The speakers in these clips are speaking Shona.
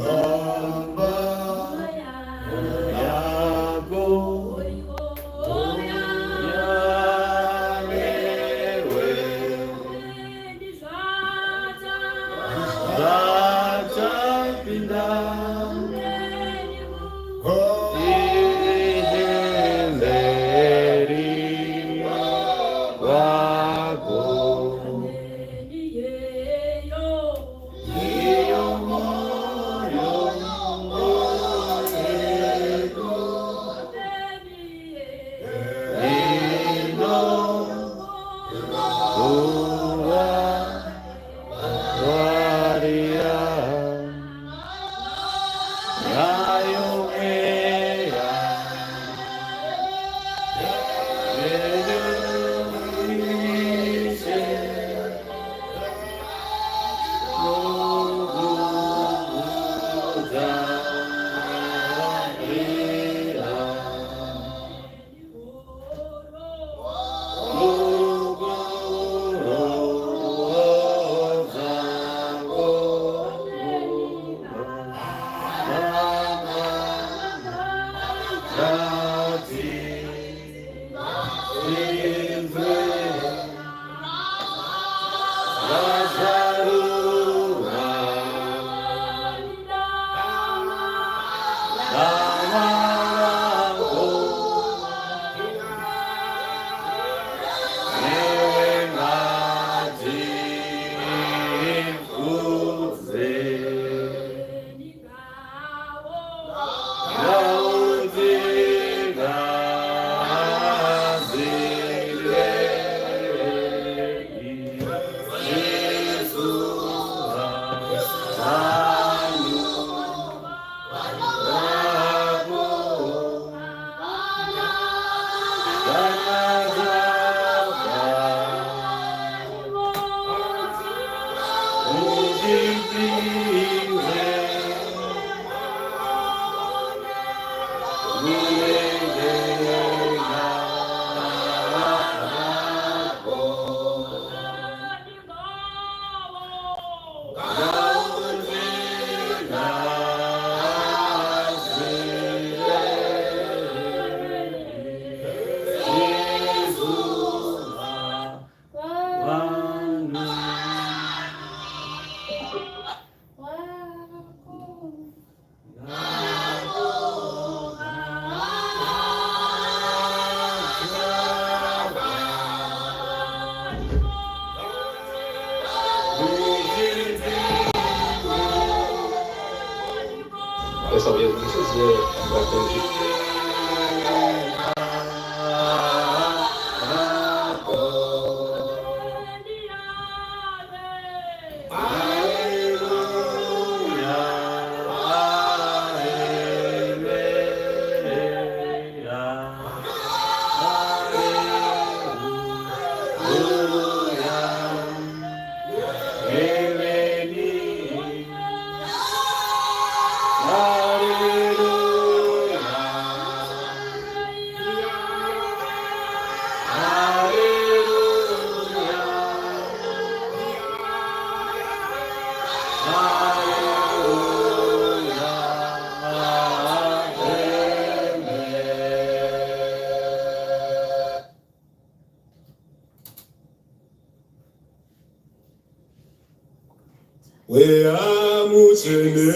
Munohamba yako yanewe zvachapinda ihemberi wako iyo moyo yedu ino kuva nayo mweya yedu ishe nokudzarira Dessa vez não precisa bastante. Mweya Mutsvene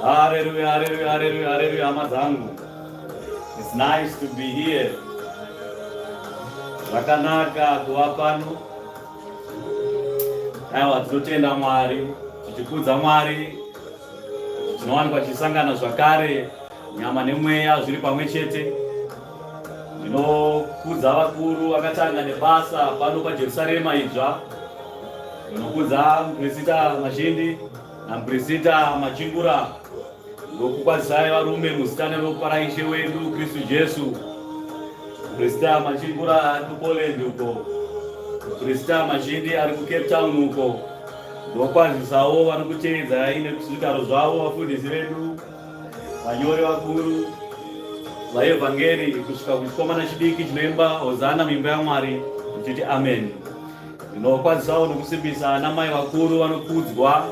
Hallelujah, hallelujah, hallelujah, hallelujah, hama dzangu. It's nice to be here. Zvakanaka kuva pano. Aiwa, tinotenda Mwari, tichikudza Mwari. Tinowanikwa tichisangana zvakare, nyama nemweya zviri pamwe chete. Ndinokudza vakuru vakatanga nebasa pano paJerusarema idzva. Ndinokudza Mupirisita Mashindi naMupirisita Machingura. Ndokukwazisai varume muzita neropa raIshe wedu Kristu Jesu. Mupirisita Machingura ari kuPoland uko. Mupirisita Mashindi ari kuCape Town uko. Ndokwazisawo vari kuteedzai nezvigaro zvavo vafundisi vedu, vanyori vakuru, vaevhangeri kusvika kuchikomana chidiki chinoimba Hozana muimba yaMwari ndichiti amen. Ndinokwazisawo nokusimbisa ana mai vakuru vanokudzwa,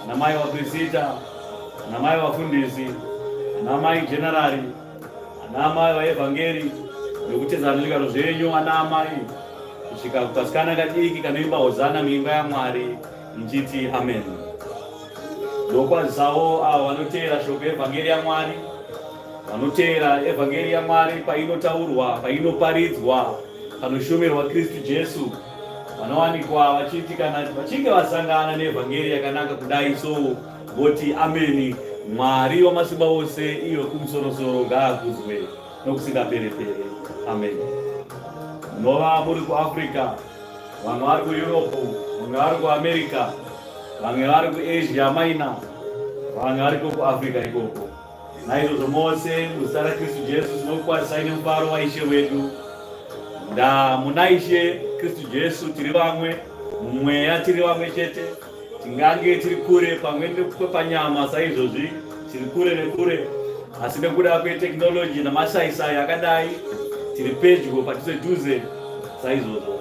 ana mai vaprisita, ana mai vafundisi, ana mai generari, ana amai vaevhangeri nokutedzana nezvigaro zvenyu ana amai kusvika kukasikana kadiki kanoimba hozana muimba yamwari ndichiti amen. Ndokwazisawo avo vanoteera shoko evhangeri yamwari, vanoteera evhangeri yamwari painotaurwa, painoparidzwa, panoshumirwa Kristu Jesu, vanowanikwa vachiti kana vachinge vasangana neevhangeri yakanaka kudai so voti ameni. Mwari wamasimba ose iye wekumusorosoro ngaakudzwe nokusingaperepere. Amen. Munova muri kuAfrica, vamwe vari kuEurope, vamwe vari kuAmerica, vamwe vari kuAsia Minor, vamwe variko kuAfrica ikoko. Naizvozvo mose muzita raKristu Jesu tinokukwazisai nemufaro waIshe wedu. Nda muna Ishe Kristu Jesu tiri vamwe, mumweya tiri vamwe chete. Tingange tiri kure pamwe panyama saizvozvi, tiri kure nekure, asi nekuda kweteknoloji namasaisai akadai tiri pedyo padhuze saizvozvo.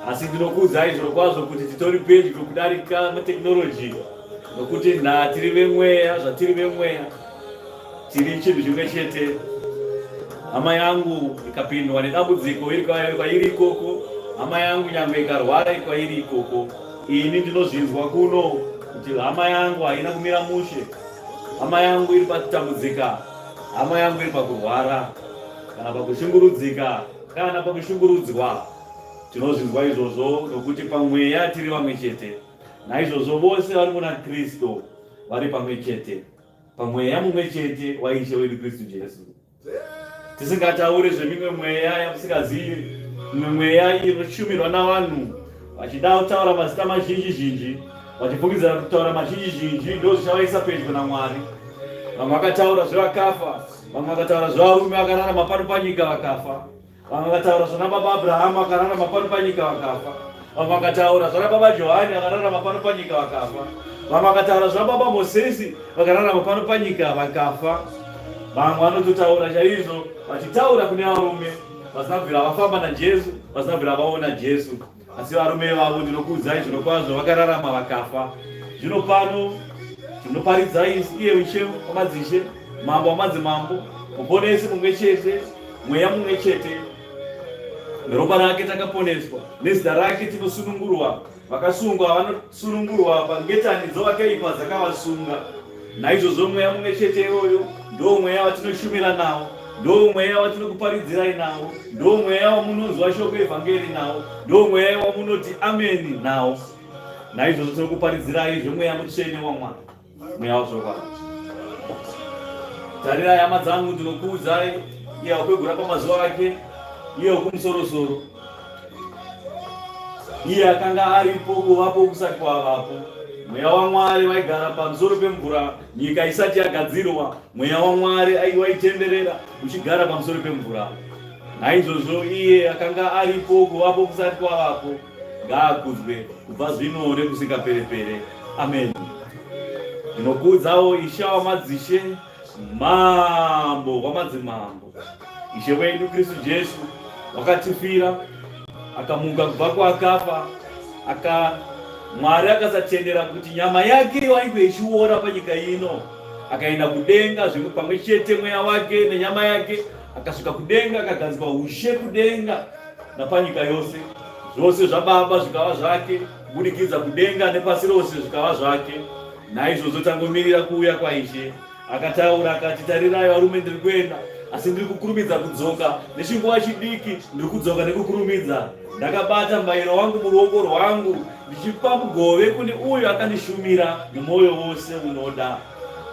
Asi ndinokuudzai zvirokwazvo kuti titori pedyo kudarika mateknoloji, nokuti nhaa tiri vemweya, zvatiri vemweya tiri chinhu chimwe chete. Hama yangu ikapindwa nedambudziko iri kwairi ikoko, hama yangu nyangwe ikarwara iri kwairi ikoko, ini ndinozvinzwa kuno kuti hama yangu haina kumira mushe, hama yangu iri pakutambudzika, hama yangu iri pakurwara kana pakushungurudzika kana pakushungurudzwa. Tinozvinzwa izvozvo nokuti pamweya tiri vamwe chete. Naizvozvo vose vari muna Kristu vari pamwe chete pamweya mumwe chete waIshe wedu Kristu Jesu. Tisingatauri zvemimwe mweya yamusingazivi, mimwe mweya inoshumirwa navanhu vachida kutaura mazita mazhinji zhinji, vachifungidzira kutaura mazhinji zhinji ndo zvichavaisa pedyo naMwari. Vamwe vakataura zvevakafa, vamwe vakataura zvevarume vakararama pano panyika vakafa. Vamwe vakataura zvana baba Abrahamu akararama pano panyika vakafa. Vamwe vakataura zvana baba Johani akararama pano panyika vakafa. Vamwe vakataura zvana baba Mosesi vakararama pano panyika vakafa. Vamwe vanototaura chaizvo vachitaura kune varume vasina kubvira vafamba naJesu, vasina kubvira vaona Jesu. Asi varume ivavo ndinokuudzai zvirokwazvo vakararama vakafa. Zvino pano tinoparidza iye Ishe wamadzishe, Mambo wamadzimambo, Muponesi mumwe chete, Mweya mumwe chete. Neropa rake takaponeswa, nezita rake tinosunungurwa. Vakasungwa vanosunungurwa pangetani dzovakaipa dzakavasunga. Naizvozvo mweya mumwe chete iwoyo ndo mweya watinoshumira nawo, ndo mweya watinokuparidzirai nawo, ndo mweya wamunonzwa shoko evhangeri nawo, ndo mweya wamunoti ameni nawo. Naizvozvo tinokuparidzirai zvemweya mutsvene waMwari, mweya wazvokwadi. Tarirai hama dzangu, ndinokuudzai, iye wakwegura pamazuva ake, iye wokumusorosoro, iye akanga aripo kuvapo kusati kwavapo. Mweya waMwari waigara pamusoro pemvura nyika isati yagadzirwa. Mweya waMwari waitenderera uchigara pamusoro pemvura. Naizvozvo iye akanga aripo kuvapo kusati kwavapo ngaakudzwe kubva zvino nekusingaperepere. Amen. Ndinokudzawo Ishe wamadzishe, Mambo wamadzimambo, Ishe wedu Kristu Jesu, wakatifira akamuka kubva kuakafa, aka Mwari akasatendera kuti nyama yake iwanikwe ichiora panyika ino, akaenda kudenga zvimwe pamwe chete mweya wake nenyama yake, akasvika kudenga, akagadzikwa ushe kudenga napanyika yose, zvose zvababa zvikava zvake, kubudikidza kudenga nepasi rose zvikava zvake. Naizvozvo tangomirira kuuya kwaIshe. Akataura akati, Tarirai varume, ndiri kuenda, asi ndiri kukurumidza kudzoka. Nechinguva chidiki ndiri kudzoka nekukurumidza. Ndakabata mubayiro wangu muruoko rwangu, ndichipa mugove kune uyo akandishumira nomwoyo wose unoda.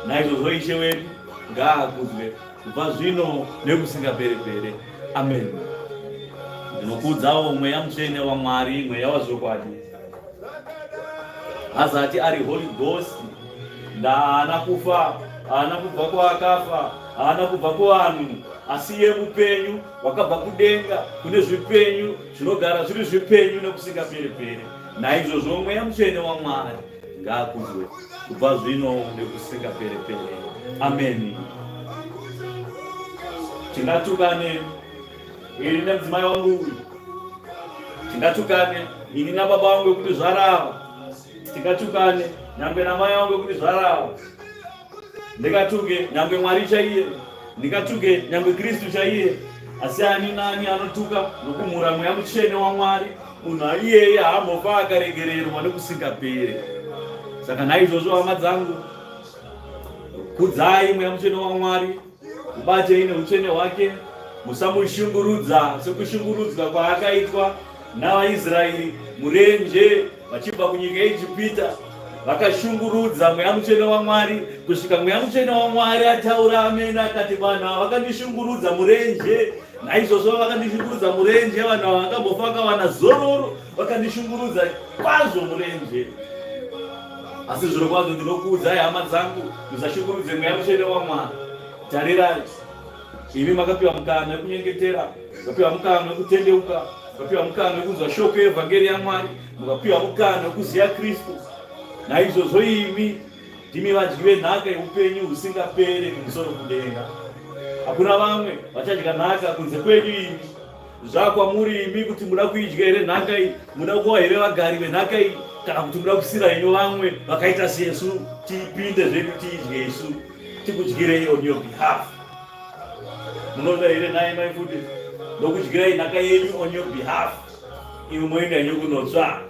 Naizvozvo Ishe wedu ngaakudzwe kubva zvino nekusingaperi-peri. Amen. Ndinokudzawo Mweya Mutsvene waMwari, Mweya wazvokwadi. Hazati ari Holy Ghost, ndaana kufa, haana kubva kwaakafa, haana kubva kuvanhu, asi iye mupenyu wakabva kudenga kune zvipenyu zvinogara zviri zvipenyu nekusingaperi-peri. Naizvozvo Mweya Mutsvene waMwari ngaakudzwe kubva zvino nekusingaperi-peri. Ameni. Tingatukane ini nemudzimai wangu uyu, tingatukane ini nababa vangu vekuti zvarava, tingatukane nyangwe namai vangu vekuti zvarava, ndingatuke nyangwe Mwari chaiye, ndingatuke nyangwe Kristu chaiye. Asi ani nani anotuka nokumhura Mweya Mutsvene waMwari, munhu iyeye haambofa akaregererwa nekusingaperi. Saka naizvozvo, hama dzangu, kudzai Mweya Mutsvene waMwari, mubatei neutsvene hwake, musamushungurudza sekushungurudzwa kwaakaitwa navaIsraeri murenje vachibva kunyika yeIjipita. Vakashungurudza Mweya Mutsvene waMwari kusvika Mweya Mutsvene waMwari ataura amene akati, vanhu ava vakandishungurudza murenje, naizvozvo vakandishungurudza murenje, vanhu ava vakambofa vakawana zororo, vakandishungurudza kwazvo murenje. Asi zvirokwazvo ndinokuudzai hama dzangu, musashungurudze Mweya Mutsvene waMwari. Tarirai, imi makapiwa mukana wekunyengetera, mukapiwa mukana wekutendeuka, mukapiwa mukana wekunzwa shoko yevhangeri yaMwari, mukapiwa mukana wekuziva Kristu. Naizvozvo imi ndimi vadyi venhaka yeupenyu husingapere kumusoro kudenga. Hakuna vamwe vachadya nhaka kunze kwenyu imi. Zvakwamuri imi kuti muda kuidya here nhaka iyi, muda kuva here vagari venhaka iyi, kana kuti muda kusira henyu vamwe vakaita sesu tipinde zvedu tiidye isu tikudyirei on your behalf. Munoda here nhai mai futi ndokudyirai nhaka yenyu on your behalf, imi moenda henyu kunotsva?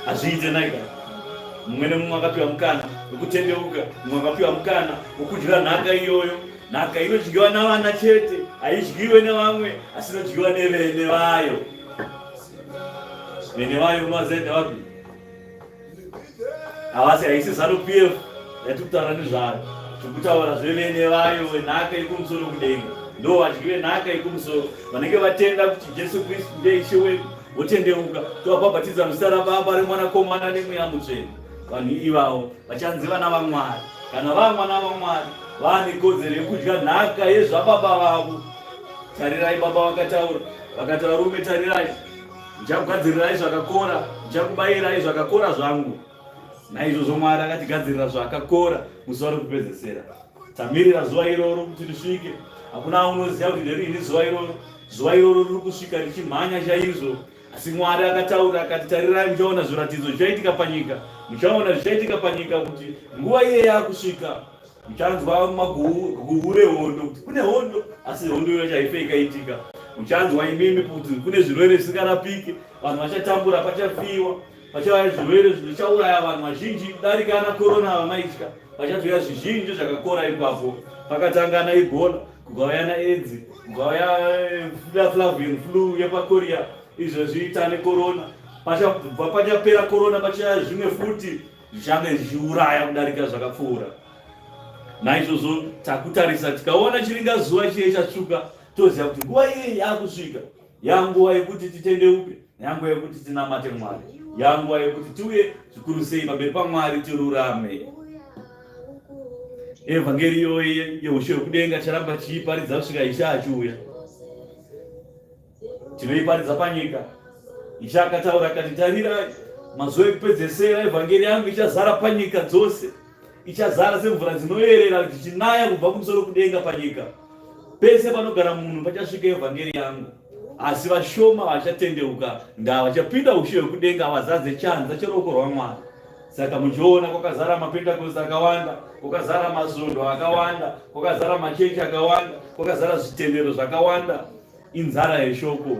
Hazviite naika. Mumwe nemumwe akapiwa mukana wekutendeuka, mumwe akapiwa mukana wekudya nhaka iyoyo. Nhaka inodyiwa navana chete, haidyiwe nevamwe, asi inodyiwa nevene vayo. Vene vayo unovaziva vapi? Havasi, haisi Zanu PF yatiri kutaura nezvayo. Tiri kutaura zvevene vayo venhaka yekumusoro kudenga. Ndo vadyi venhaka yekumusoro vanenge vatenda kuti Jesu Kristu ndiye Ishe wedu, votendeuka, tovabhabhatidza muzita raBaba, reMwanakomana neMweya Mutsvene. Vanhu ivavo vachanzi vana vaMwari. Kana vava mwana vaMwari, vane kodzero yekudya nhaka yezvababa vavo. Tarirai, baba vakataura, vakati, varume, tarirai, ndichakugadzirirai zvakakora, ndichakubayirai zvakakora zvangu. Naizvozvo Mwari akatigadzirira zvakakora muzuva rekupedzesera. Tamirira zuva iroro kuti risvike. Hakuna unoziva kuti nderiini zuva iroro. Zuva iroro riri kusvika richimhanya chaizvo. Asi Mwari akataura akati, tarirai, muchaona zviratidzo zvichaitika panyika, muchaona zvichaitika panyika kuti nguva iye yakusvika. Muchanzwa maguhu rehondo kuti kune hondo, asi hondo iyoyo chaife ikaitika. Muchanzwa imimi kuti kune zvirwere zvisingarapike, vanhu vachatambura, pachafiwa, pachauya zvirwere zvichauraya vanhu vazhinji kudarika ana korona vamaitya. Pachatouya zvizhinji zvakakora ipapo. Pakatanga ana Ebola, kukauya ana AIDS, kukauya flavian flu yepaKorea, izvezvi tane korona. Pachabva pachapera korona pachauya zvimwe futi zvichange zvichiuraya kudarika zvakapfuura. Naizvozvo takutarisa tikaona chiringazuva chiye chatsvuka, toziva kuti nguva iye yakusvika, yanguva yekuti titendeuke, yanguva yekuti tinamate Mwari, yanguva yekuti tiuye zvikuru sei pamberi paMwari tirurame. Evhangeri iyoyi yeushe hwekudenga charamba chiiparidza kusvika Ishe achiuya. Tinoiparidza panyika. Ishe akataura akati, tarirai, mazuva ekupedzesera evhangeri yangu ichazara panyika dzose, ichazara semvura dzinoyerera dzichinaya kubva kumusoro kudenga panyika. Pese panogara munhu pachasvika evhangeri yangu. Asi vashoma vachatendeuka ndaa vachapinda ushe hwekudenga vazadze chanza cheruoko rwaMwari. Saka muchiona kwakazara mapentekosti akawanda, kwakazara masvondo akawanda, kwakazara machechi akawanda, kwakazara zvitendero zvakawanda. Inzara yeshoko.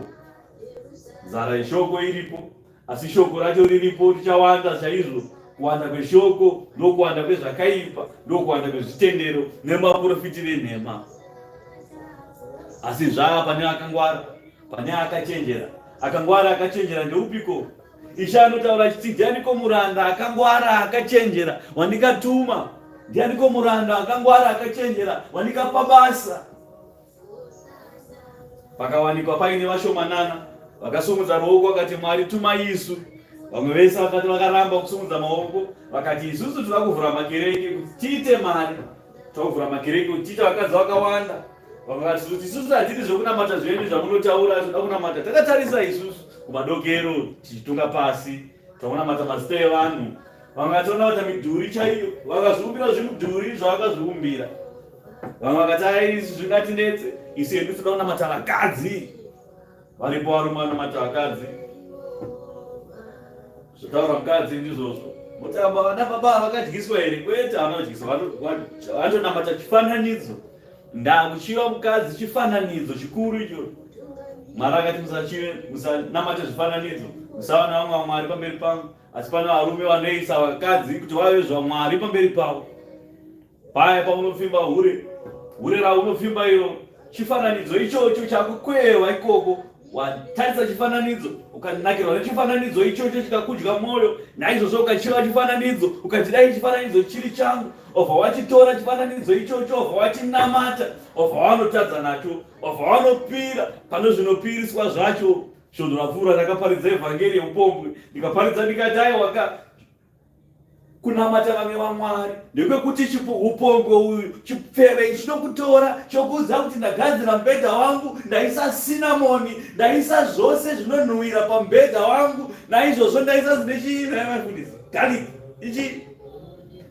Nzara yeshoko iripo, asi shoko racho riripo richawanda chaizvo. Kuwanda kweshoko ndokuwanda kwezvakaipa, ndokuwanda kwezvitendero nemaprofiti venhema. Asi zvava pane akangwara, pane akachenjera. Akangwara akachenjera ndeupiko? Ishe anotaura achiti ndianiko muranda akangwara akachenjera wandikatuma? Ndianiko muranda akangwara akachenjera wandikapa basa? Pakawanikwa paine vashomanana vakasumudza ruoko vakati Mwari tumai isu. Vamwe vese vakati vakaramba kusumudza maoko vakati isusu tinoda kuvhura makereke kuti tiite mari, toda kuvhura makereke kuti tiite vakadzi vakawanda. Vamwe vakati kuti isusu hatidi zvekunamata zvenyu zvamunotaura, tinoda kunamata takatarisa isusu kumadokero tichitunga pasi, toda kunamata mazita evanhu. Vamwe vakati vanamata midhuri chaiyo, vakazviumbira zvimudhuri zvavakazviumbira. Vamwe vakati ai isu zvingatinetse, isu hedu tinoda kunamata vakadzi. Varipo varume vanamata vakadzi, zvotaura mukadzi ndizvozvo. Motamba vana baba vakadyiswa here? Kwete, havana kudyiswa, vanotonamata chifananidzo. Ndakuchiva mukadzi chifananidzo chikuru icho. Mwari akati musachive, musanamate zvifananidzo, musava navamwe vamwari pamberi pangu. Asi pane varume vanoisa vakadzi kuti vave zvamwari pamberi pavo. Paya paunopfimba hure, hure raunopfimba iro chifananidzo ichocho chakukweva ikoko, watarisa chifananidzo ukanakirwa nechifananidzo ichocho chikakudya mwoyo, naizvozvo ukachiva chifananidzo ukati dai chifananidzo chiri changu, obva wachitora chifananidzo ichocho obva wachinamata, obva wanotadza nacho, obva wanopira pane zvinopiriswa zvacho. Svondo rapfuura ndakaparidza evhangeri yeupombwe, ndikaparidza ndikati aiwa ka kunamata vamwe vamwari ndekwekuti upombwe uyu chipfeve chinokutora chokuudza kuti ndagadzira mubhedha wangu, ndaisa sinamoni, ndaisa zvose zvinonhuwira pamubhedha wangu, naizvozvo ndaisa zvine chii naimafundisi garlic ichi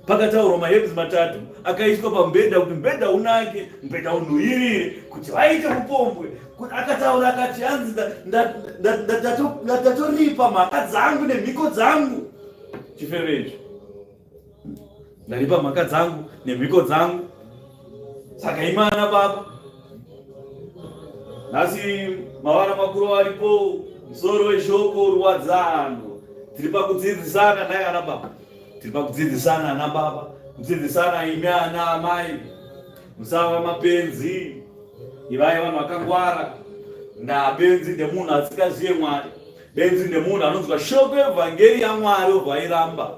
pakataurwa maherbs matatu akaiswa pamubhedha kuti mubhedha unake, mubhedha unhuhirire kuti vaite upombwe. Akataura akati hanzi ndatoripa mhaka dzangu nemhiko dzangu. Chifeve icho, ndaripa mhaka dzangu nemhiko dzangu. Saka imana baba, nhasi mavara makuru aripo, musoro weshoko ruwadzano. Tiri pakudzidzisana naye ana baba, tiri pakudzidzisana ana baba, kudzidzisana imi ana amai, musava mapenzi, ivai vanhu vakangwara. Ndaa benzi ndemunhu asingazive Mwari. Benzi ndemunhu anonzwa shoko evhangeri yaMwari obva airamba.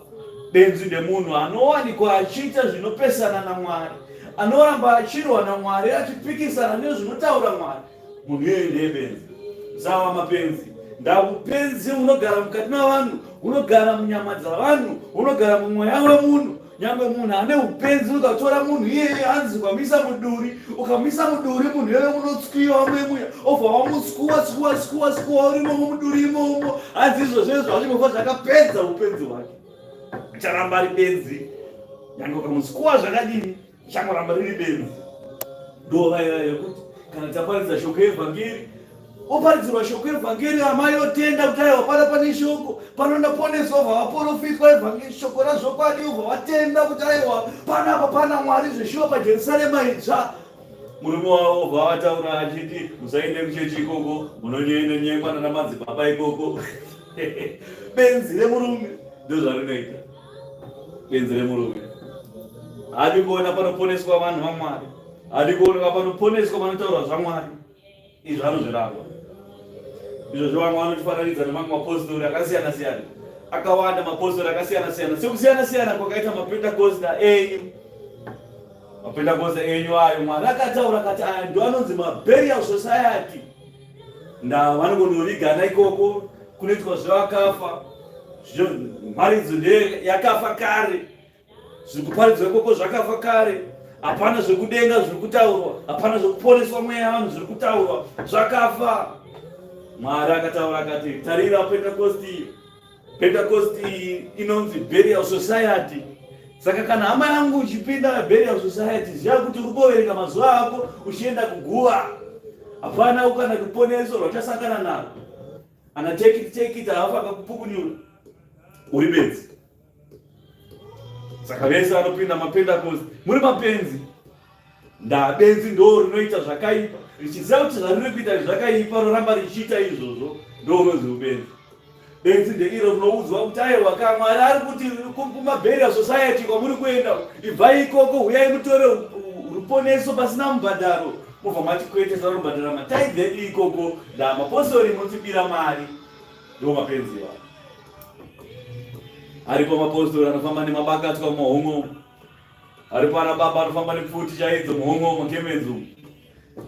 Benzi ndemunhu anowanikwa achiita zvinopesana naMwari, anoramba achirwa naMwari, achipikisana nezvinotaura Mwari. Munhu iyeye ndiye benzi. Musava mapenzi. Ndavupenzi hunogara mukati mavanhu, hunogara munyama dzavanhu, hunogara mumweya wemunhu. Nyangwe munhu ane upenzi, ukatora munhu iyeye hanzi ukamuisa muduri, ukamuisa muduri munhu iyeye unotswiwa memuya, obva wamutskuwa tskuwa tskuwa tskuwa urimo muduri imomo, hanzi izvozvo izvo zvachimbofa zvakapedza upenzi hwake, acharamba ari benzi. Nyangwe ukamutskuwa zvakadini, changoramba riri benzi. Ndovaya yekuti kana taparidza shoko yevhangeri, oparidzirwa shoko evhangeri, amai otenda kuti aiwa pana pane shoko pano ndaponeswa, obva vaporofitwa evhangeri shoko razvokwadi, obva vatenda kuti aiwa panapa pana Mwari zveshuwa paJerusarema idzva. Murume wavo obva vataura achiti musaende kuchechi ikoko, munonyengwa nana madzibaba ikoko. Benzi remurume ndozvarinoita, benzi remurume haadi kuona panoponeswa vanhu vaMwari, haadi kuoneka panoponeswa panotaurwa zvaMwari. Izvi anozviramba. Izvozvo vamwe vanotifananidza nemamwe mapostori akasiyana siyana, akawanda mapostori akasiyana siyana, sekusiyana siyana kwakaita mapentekosta enyu. Mapentekosta enyu ayo Mwari akataura akati aya ndo anonzi maburial society. Nda vanongonorigana ikoko kunoitwa zvevakafa. Mharidzo ndeye yakafa kare. Zviri kuparidzwa ikoko zvakafa kare. Hapana zvekudenga zviri kutaurwa, hapana zvekuponeswa mweya yavanhu zviri kutaurwa, zvakafa. Mwari akataura akati, tarira Pentekosti, Pentekosti inonzi Burial Society. Saka kana hama yangu uchipinda Burial Society, ziva kuti uri kuverenga mazuva ako uchienda kuguva. Hapana ukana ruponeso rwachasangana narwo. Ana take it, take it, haafa akakupukunyura. Uri benzi. Saka vese vanopinda mapendakosti muri mapenzi. Ndabenzi ndo rinoita zvakaipa richiziva kuti zvariri kuita zvakaipa, roramba richiita izvozvo, ndo unonzi ubenzi. Benzi ndeiro rinoudzwa kuti aiwa ka Mwari ari kuti kumaBurial Society kwamuri kuenda ibvai ikoko huyai mutore ruponeso pasina mubhadharo mobva mati kwete sarubhadhara mataidhi edu ikoko ndamapostori munotibira mari ndo mapenzi iwayo aripo mapostori anofamba nemabakatwa muhomwe aripo ana baba anofamba nepfuti chaidzo muhomwe mukemenzi umu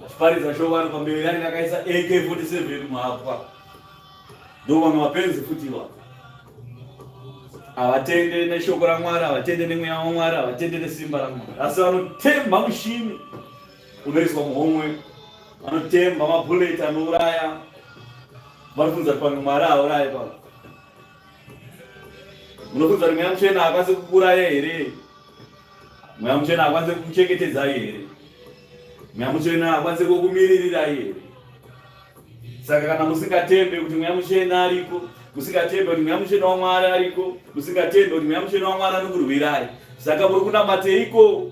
achiparidza shoko ari pamberi anenge akaisa AK47 muhapwa ndo vamwe mapenzi futi iwa havatende neshoko ramwari havatende nemweya wamwari havatende nesimba ramwari asi vanotemba mushini unoiswa muhomwe vanotemba mabhuleti anouraya vanofunza kuti pamwe mwari auraye pamwe munofunza kuti mweya mutsvene haakwanisi kukuuraya here Mweya Mutsvene akwanise kukuchengetedzai here? Mweya Mutsvene akwanise kukumiririrai here? Saka kana musingatembe kuti Mweya Mutsvene ariko, musingatembe kuti Mweya Mutsvene waMwari ariko, musingatembe kuti Mweya Mutsvene waMwari anokurwirai, saka muri kunamateiko?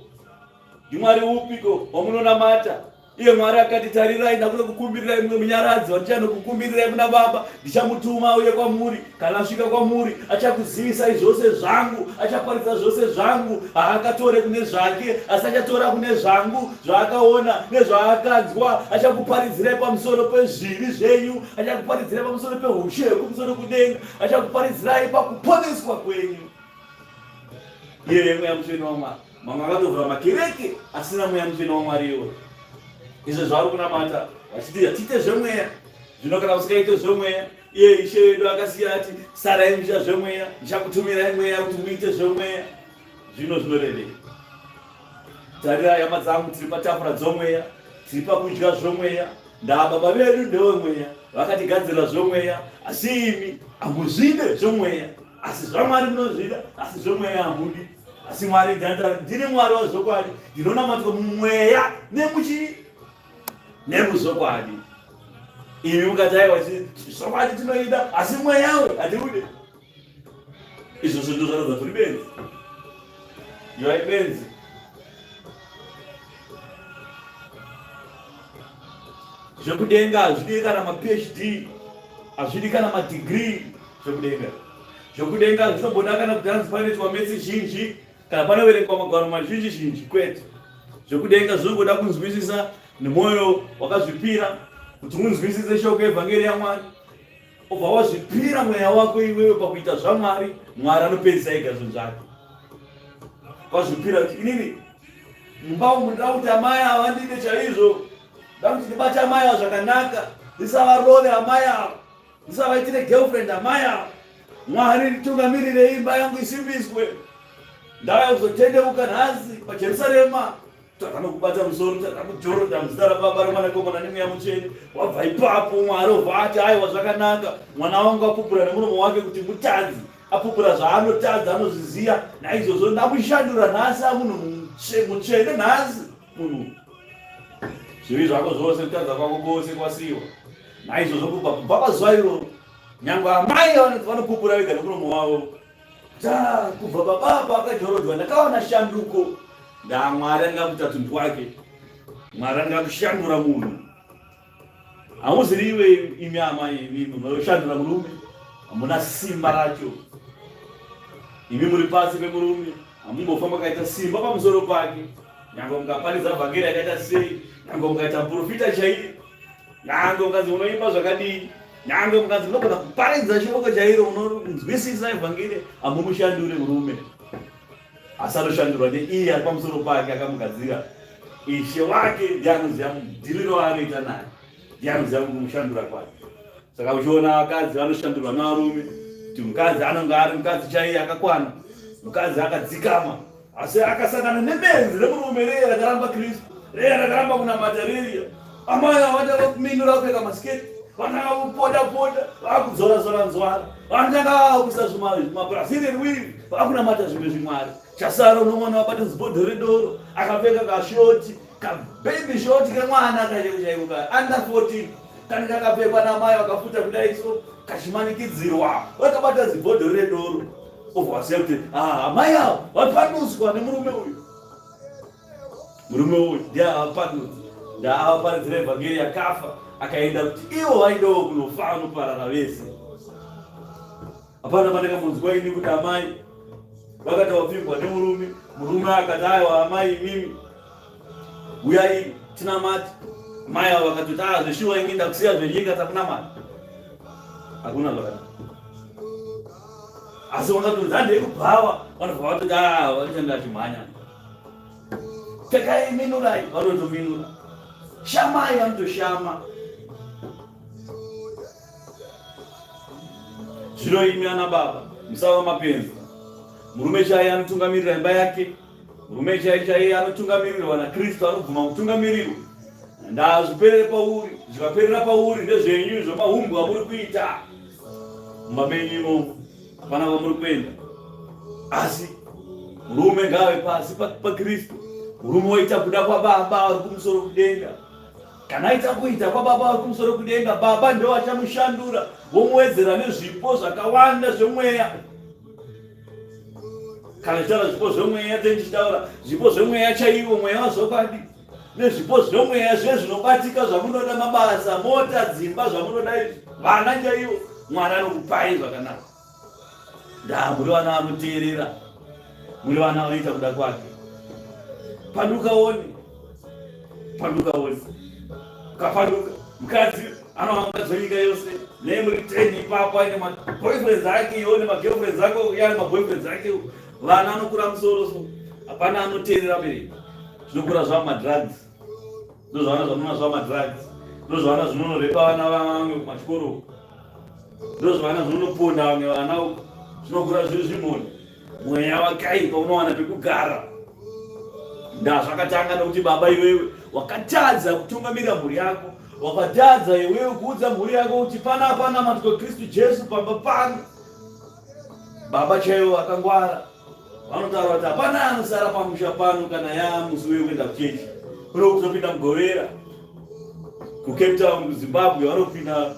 NdiMwari upiko wamunonamata? Iye Mwari akati, Tarirai, ndakuda kukumbirirai mumwe munyaradzi wandichanokukumbirirai kuna Baba, ndichamutuma auye kwamuri. Kana asvika kwamuri, achakuzivisai zvose zvangu, achaparidza zvose zvangu. Haakatore kune zvake, asi achatora kune zvangu, zvaakaona nezvaakanzwa. Achakuparidzirai pamusoro pezvivi zvenyu, achakuparidzirai pamusoro peushe hwekumusoro kudenga, achakuparidzirai pakuponeswa kwenyu. Iye Mweya Mutsvene waMwari. Mamwe akatovhura makereke asina mweya mutsvene waMwari iwo. Izvo zvavari kunamata vachiti tiite zvemweya. Zvino kana usikaite zvemweya, iye Ishe wedu akasiya ati sarai muchiita zvemweya, ndichakutumirai mweya kuti muite zvemweya. Zvino zvinorevei? Tarirai hama dzangu, tiri patafura dzomweya, tiri pakudya zvomweya. Ndaa baba vedu ndewemweya, vakatigadzirira zvomweya, asi imi hamuzvide zvomweya. Asi zvaMwari munozvida, asi zvomweya hamudi. Asi Mwari ndini Mwari wazvokwadi, ndinonamatwa mumweya nemuchii nemuzvokwadi. Imi mukati aiwa zvokwadi tinoida, asi mweyawe hatiude. Izvozvo ndozvaratidza kuri benzi. You are benzi. Zvekudenga hazvidi kana maPhD, hazvidi kana madegree zvekudenga. Zvokudenga hazvitomboda kana kuti hanzi panoitwa metsi zhinji kana panoverengwa magwaro mazhinji zhinji kwete. Zvokudenga zvinongoda kunzwisisa nemwoyo wakazvipira kuti unzwisise shoko evhangeri yaMwari obva wazvipira mweya wako iwewe pakuita zvaMwari. Mwari anopedzisa ega zvinhu zvake. Wazvipira kuti inini mumba umu ndinoda kuti amai ava vandide chaizvo, ndoda kuti ndibate amai ava zvakanaka, ndisavarove amai ava Musavaitire girlfriend amai ava. Mwari nditungamirire imba yangu isimbiswe. Ndauya kuzotendeuka nhasi paJerusarema. Takanokubata musoro takakujoroda muzita raBaba roMwanakomana neMweya Mutsvene. Wabva ipapo Mwari obva ati aiwa zvakanaka. Mwana wangu apupura nemuromo wake kuti mutadzi. Apupura zvaanotadza anozviziva. Naizvozvo ndamushandura nhasi amunhu mutsvene nhasi munhu. Zvivi zvako zvose kutadza kwako kwose kwasiiwa. Naizvozvo kubva kubva pazuva iroro nyangwe amai vanopupura vega nomuromo wavo ta kubva baba apa akajorodzwa ndakaona shanduko ndaa Mwari angakuita tunhu twake Mwari angakushandura munhu hauziri iwe imi amai imi munoshandura murume hamuna simba racho imi muri pasi pemurume hamumbofa makaita simba pamusoro pake nyangwe mukaparidza vhangeri yakaita sei nyangwe mukaita muprofita chaiye Nyange ukanzi unoimba zvakadii, nyange ukanzi unogona kuparidza shoko chairo, unonzwisisa evhangeri, hamumushandure murume, asi anoshandurwa neiye ari pamusoro pake akamugadzira. Ishe wake ndiye anoziva mudhiriro waanoita naye, ndiye anoziva kumushandura kwake. Saka uchiona vakadzi vanoshandurwa nevarume, kuti mukadzi anonge ari mukadzi chaiye akakwana, mukadzi akadzikama Asi akasangana nebenzi remurume riya rakaramba Kristu, riya rakaramba kunamata ririya. Amai ava vatanga kuminura kupfeka masiketi, vatanga kupoda poda, vakudzora zora nzwara, vatanga vakuisa zvimabrazilian weave, vakunamata zvimwe zvimwari. Chasara unoona vabata zibhodho redoro, akapfeka kashoti, kababy shoti kemwana kachaiko chaiko ka under 14 kanenge kakapfekwa namai vakafuta kudai so kachimanikidzirwa, vakabata zibhodho redoro. Obva waziva kuti ah, amai avo vapandutswa nemurume uyu. Murume uyu ndiye avapandutsa, ndaavaparidzira evhangeri yakafa, akaenda kuti ivo vaendewo kunofa vanoparara vese. Hapana pandakambonzwa ini kuti amai vakati wapfimbwa nemurume, murume akati aiwa amai imimi uyai tinamate. Mai avo vakatoti ah zveshuwa ini ndakusiya zvenyika takunamata. Hakuna zvakadaro. Asi vakatonzi handei kubhawa, vanobva vatoti ah vanochanga achimhanya. Pfekai minurai, vanotominura. Shamai vanotoshama. Zvino imi ana baba musava mapenzi. Murume chaiye anotungamirira imba yake. Murume chaiye chaiye anotungamirirwa naKristu anobvuma kutungamirirwa. Ndazviperere pauri, zvikaperera pauri ndezvenyu zvemahumbwe amuri kuita mumba menyu imomo, hapana kwamuri kuenda. Asi murume ngaave pasi paKristu. Murume oita kuda kwababa ari kumusoro kudenga. Kana aita kuita kwaBaba vari kumusoro kudenga, Baba ndivo vachamushandura vomuwedzera nezvipo zvakawanda zvemweya. Kana tichitaura zvipo zvemweya, tenge tichitaura zvipo zvemweya chaiwo, mweya wazvokwadi nezvipo zvemweya zviye zvinobatika zvamunoda, mabasa, mota, dzimba, zvamunoda izvi, vana chaivo, Mwari anokupai zvakanaka. Ndaa muri vana vanoteerera, muri vana vanoita kuda kwake. Panduka one, panduka one, ukapanduka mukadzi anova mukadzi wenyika yose nei muri ten ipapo aine maboyfriends ake iwo nemagirlfriends ako iye ane maboyfriends ake vana anokura musoro so hapana anoteerera bereki zvinokura zvava madrugs ndozvavana zvanona zvava madrugs ndozvavana zvinonorepa vana vamwe kumachikoro ndozvavana zvinonoponda vamwe vana uko zvinokura zviri zvimoni mweya wakaipa unowana pekugara ndazvakatanga nokuti baba iwewe wakatadza kutungamirira mhuri yako wakatadza iwewe kuudza mhuri yako kuti panapa namatwa kristu jesu pamba pano baba chaivo vakangwara vanotaura kuti hapana anosara pamusha pano kana yaa musi wekuenda kuchechi kuno kuzopinda mugovera kucape town kuzimbabwe vanopinda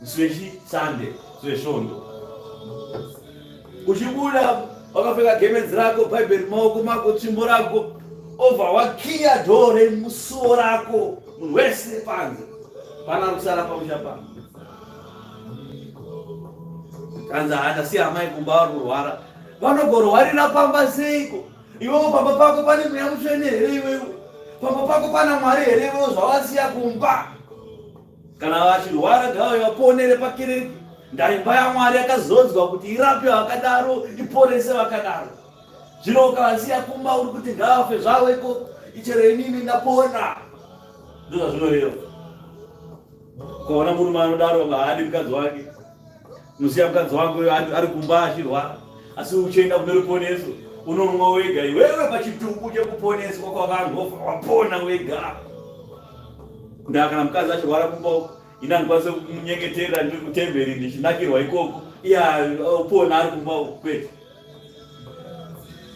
musi wechisunday musi wesvondo uchibuda wakapfeka gemenzi rako bhaibheri maoko mako tsvimbo rako obva wakiya dhoo remusuwo rako munhu wese panze pana kusara pamusha pano kanzi haandasiya amai kumba vari kurwara vanogorwarira pamba seiko iwewo pamba pako pane mweya mutsvene here iwewe pamba pako pana mwari here iwewo zvawasiya kumba kana vachirwara ngavave vaponere pakereke ndaimba yamwari yakazodzwa kuti irape vakadaro iporese vakadaro zvino ukavasiya kumba uri kuti ngavafe zvavo ikoko ichero inini ndapona ndozvazvinoreva ukaona murume anodaro haadi mukadzi wake unoziva mukadzi wako ari kumba achirwara asi uchienda kune ruponeso unomwa wega iwewe pachitubu chekuponeswa kwavanhu wofa wapona wega ndaa kana mukadzi achirwara kumba uko ini andikwanise kumunyengeterera ndiri kutemberi ndichinakirwa ikoko iye opona ari kumba uko kwete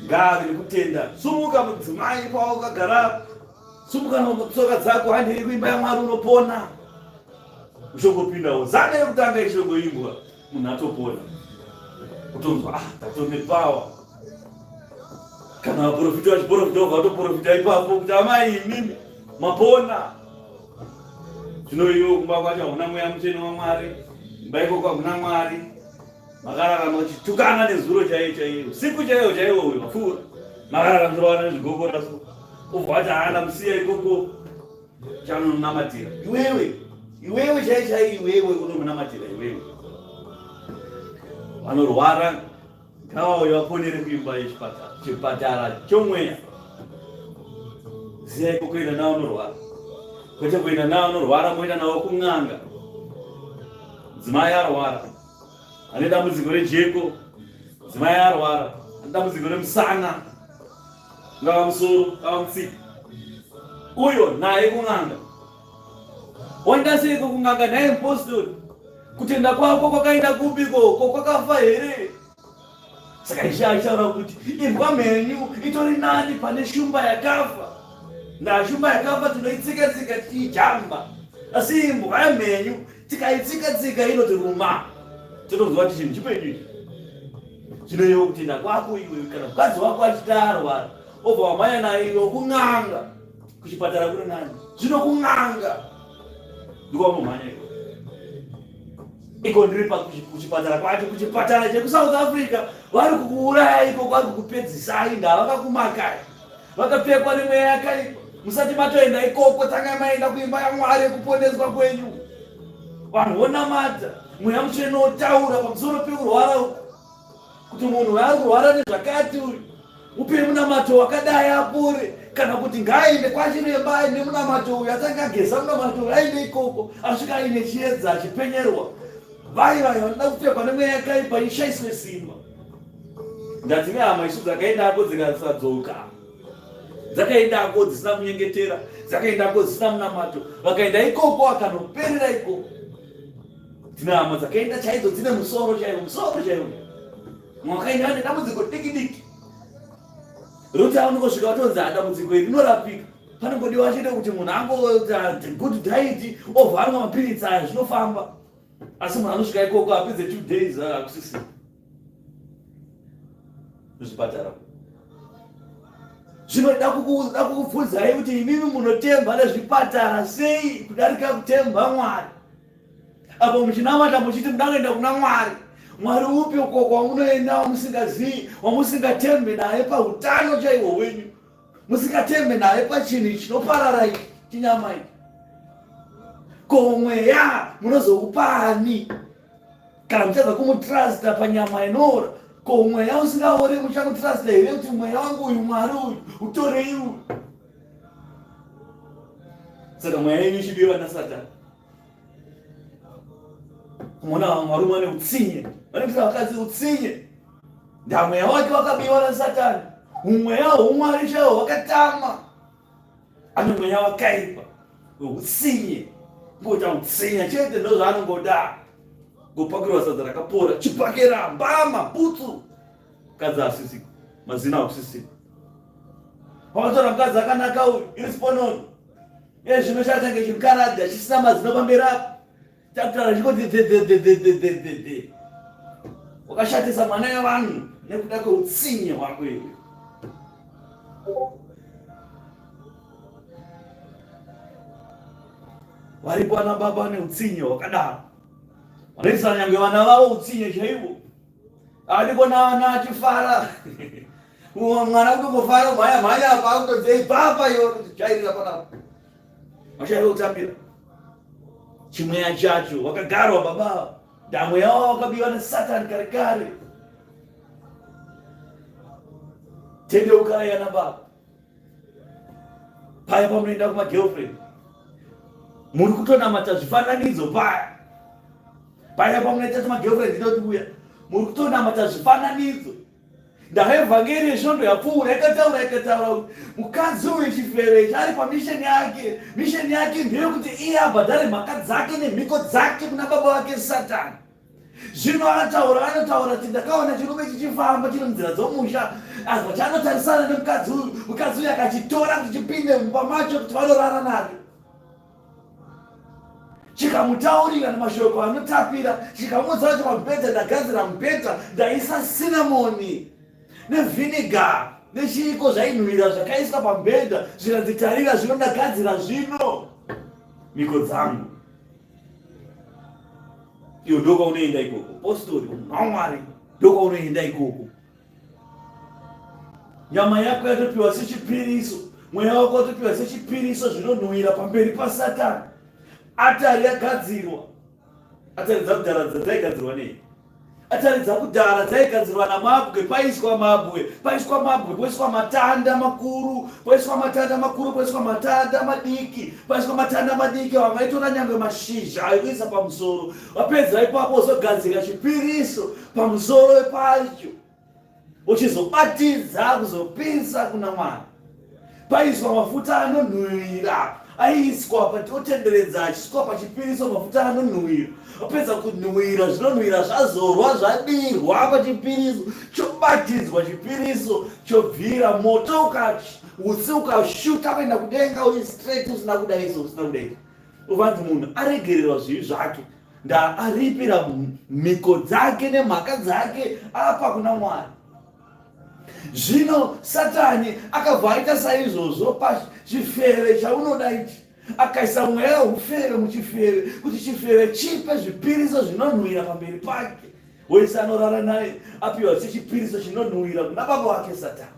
ngaave nekutenda sumuka mudzimai pawakagara Sumuka tsoka dzako handei kuimba yaMwari unopona. Uchongopindawo zana yekutanga ichongoimbwa munhu atopona. Utonzwa ah tatone power. Kana vaprofita vachiprofita vobva vatoprofita ipapo kuti amai imimi mapona. Zvino iwe kumba kwacho hakuna mweya mutsvene waMwari, imba ikoko hakuna Mwari. Makararama uchitukana nezuro chaiyo chaiyo, usiku chaiyo chaiwo uyo wapfuura. Makararama muchirovana nezvigokora so. Ubva wati haana musiya ikoko chanonamatira. Iwewe, iwewe chaiyo chaiyo iwewe unomunamatira iwewe. Vanorwara ngavauye vaponere kuimba yechipatara, chipatara chomweya. Ziya ikoko enda nawo unorwara. Kwete kuenda nawo unorwara moenda nawo kun'anga. Dzimai arwara. Ane dambudziko rejeko, dzimai arwara, ane dambudziko remusana, ungava musoro, ungava mutsipa. Uyo naye kun'anga. Waenda seiko kun'anga naye mupostori? Kutenda kwako kwakaenda kupiko? Ko kwakafa here? Saka Ishe achitaura kuti imbwa mhenyu itori nani pane shumba yakafa. Ndaa shumba yakafa tinoitsika-tsika tichiijamba, asi imbwa mhenyu tikaitsika-tsika inotiruma. Totonzwa kuti chinhu chipenyu ichi. Zvino iwe kutenda kwako iwe kana mukadzi wako achitarwa obva wamhanya naye iwe kun'anga kuchipatara kuri nani? Zvino kun'anga ndiko wamomhanya iwe. Iko ndiri kuchipatara kwacho, kuchipatara chekuSouth Africa, vari kukuuraya iko, vari kukupedzisai, ndavakakumakai, vakapfekwa nemweya yakaipa. Musati matoenda ikoko, tangai maenda kuimba yaMwari yekuponeswa kwenyu. Vanhu vonamata, mweya mutsvene wotaura pamusoro pekurwara uku, kuti munhu ari kurwara nezvakati uyu, mupei munamato wakadai apore, kana kuti ngaaende kwachiremba aine munamato uyu, atange ageza munamato uyu aende ikoko, asvika aine chiedza achipenyerwa. Vai vai vanoda kupfekwa nemweya yakaipa ishaiswe simba. Ndati nehama isu dzakaendako dzikasadzoka, dzakaendako dzisina kunyengetera, dzakaendako dzisina munamato, vakaenda ikoko vakanoperera ikoko. Tine hama dzakaenda chaidzo dzine musoro chaiwo, musoro chaiwo. Mwakaenda vane dambudziko diki diki roti aunongosvika watonzi dambudziko iri rinorapika. Panongodiwa chete kuti munhu angoita good diet obva anwa mapiritsi aya, zvinofamba. Asi munhu anosvika ikoko apedze 2 days akusisina muzvipatara. Zvinoda kukubvunzai kuti imimi munotemba nezvipatara sei kudarika kutemba Mwari? Apo muchinamata muchiti muda kuenda kuna Mwari, Mwari upi uko kwamunoenda wamusingazivi, wamusingatembe naye pautano chaihwo hwenyu, musingatembe naye pachinhu chinoparara ichi chinyama ichi? Ko mweya munozoupani kana muchadza kumutrusta panyama inoora? Ko mweya usingaore muchamutrusta here kuti mweya wangu uyu, Mwari uyu, utorei uyu? Saka mweya yenyu ichibiwa naSatani. Kumona vamwe varume vane utsinye, vanoitira vakadzi utsinye. Ndamweya wake wakabiwa naSatani, umweya hwumwari chaiwo wakatama. Ane mweya wakaipa wehutsinye, ngoita utsinye chete, ndozvaanongoda. Ngopakirwa sadza rakapora, chipakera mbama butsu, mukadzi asisi mazino akusisi. Wakatora mukadzi akanaka uyu, iri sipononi iye zvino chatange chimukaradhi achisina mazino pamberi apo, chakutaura chikoti dhedhedhedhedhedhe. Wakashatisa mwana yevanhu nekuda kweutsinye hwako iwe. Varipo vana baba vane utsinye hwakadaro, vanoitisa nyange vana vavo utsinye chaivo. Haadi kuona vana achifara. Mwana kutongofara mhanya mhanya apa akutodzei papa iwe jairira panapa. Vachaiva kutambira chimweya chacho wakagarwa baba, ndamweya wavo wakabiwa nasatani kare kare. Tendeukai ana baba, paya pamunoenda kumagirlfriend muri kutonamata zvifananidzo paya paya pamunoita tumagirlfriend inoti uya muri kutonamata zvifananidzo. Ndahevhangeri yesvondo yapfuura ikataura ikataura kuti mukadzi uyu chifere ichi ari pamisheni yake. Misheni yake ndeyekuti iye abhadhare mhaka dzake nemhiko dzake kuna baba vake Satani. Zvino anotaura anotaura kuti ndakaona chirume chichifamba chiri munzira dzomusha, azwa chanotarisana nemukadzi uyu, mukadzi uyu akachitora kuti chipinde mumba macho kuti vanorara nacho. Chikamutaurira nemashoko anotapira, chikamuudza kuti pamubhedha ndagadzira mubhedha, ndaisa sinamoni nevhiniga nechiiko zvainhuhwira zvakaiswa pamubhedha, zvikanzi tarira zvino ndagadzira zvino mhiko dzangu. Iyo ndokwaunoenda ikoko, postori waMwari, ndokwaunoenda ikoko. Nyama yako yatopiwa sechipiriso, mweya wako watopiwa sechipiriso zvinonhuhwira pamberi paSatani. Atari yagadzirwa. Atari dzakudhara dzaigadzirwa nei? Atari dzakudhara dzaigadzirwa namabwe, paiswa mabwe, paiswa mabwe, poiswa matanda makuru, poiswa matanda makuru, poiswa matanda madiki, paiswa matanda madiki, vamwe vaitora nyangwe mashizha aikuisa pamusoro. Vapedza ipapo wozogadzira chipiriso pamusoro pacho, uchizobatidza kuzopisa kuna Mwari. Paiswa mafuta anonhuhwira aiiswa otenderedza achiswa pachipiriso mafuta anonhuhwira. Apedza kunhuhwira, zvinonhuhwira zvazorwa zvadirwa pachipiriso, chobatidzwa chipiriso chobvira moto, utsi ukashuta kuenda kudenga uri straight, usina kudaiso usina kudaiso. Uvanzi munhu aregererwa zvivi zvake, ndaaripira mhiko dzake nemhaka dzake apa kuna Mwari. Zvino Satani akabva aita saizvozvo pachifere chaunoda ichi. Akaisa mweya weufeve muchifeve kuti chifeve chipe zvipiriso zvinonhuhwira pamberi pake. Wese anorara naye apiwa sechipiriso chinonhuhwira kuna baba wake Satani.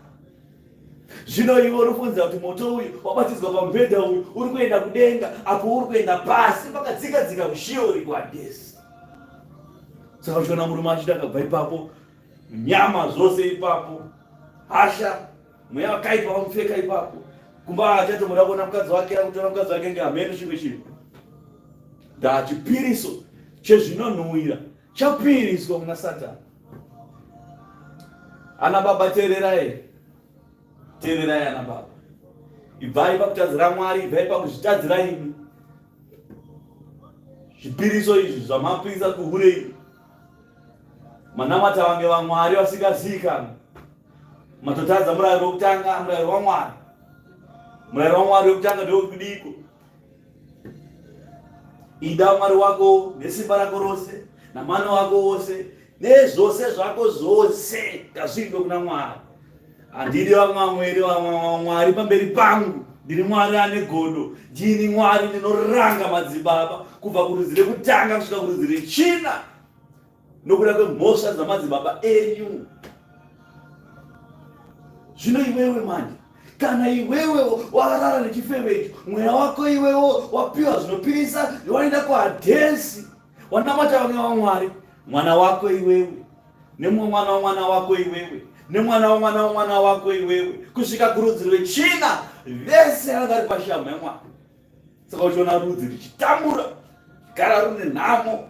Zvino iwe uri kufunza kuti moto uyu wabatidzwa pamubhedha uyu uri kuenda kudenga, apo uri kuenda pasi pakadzika dzika kushiori kuHadhesi. Saka uchiona murume achiti akabva ipapo, nyama zvose ipapo, hasha, mweya wakaipa wamupfeka ipapo. Kumba achatomboda kuona mukadzi wake, akutora mukadzi wake ngehameno chimwe chinhu. Ndaa chipiriso chezvinonhuwira chapiriswa kuna Satani. Ana baba teererai, teererai ana baba, ibvai pakutadzira Mwari, ibvai pakuzvitadzira imi. Zvipiriso izvi zvamapirisa kuhure imi, manamata vange vamwari vasingazivikanwi, matotadza murayiro wekutanga, murayiro waMwari. Murayiro waMwari wekutanga ndewekudiko? Ida Mwari wako nesimba rako rose namano wako wose nezvose zvako zvose ngazviitwe kuna Mwari. Handidi vamwamweri vamwamwari pamberi pangu. Ndiri Mwari ane godo, ndini Mwari ndinoranga madzibaba kubva kurudzi rekutanga kusvika kurudzi rechina nokuda kwemhosva dzamadzibaba enyu. Zvino iwewe manje kana iwewe warara nechifeve icho, mweya wako iwewo wapiwa zvinopirisa, waenda kuhadhesi, wanamata vamwe vamwari, mwana wako iwewe nemumwe mwana wamwana wako iwewe nemwana wamwana wamwana wako iwewe kusvika kurudzi rwechina, vese vanga vari pashamhu yamwari. Saka uchiona rudzi ruchitambura, gara rune nhamo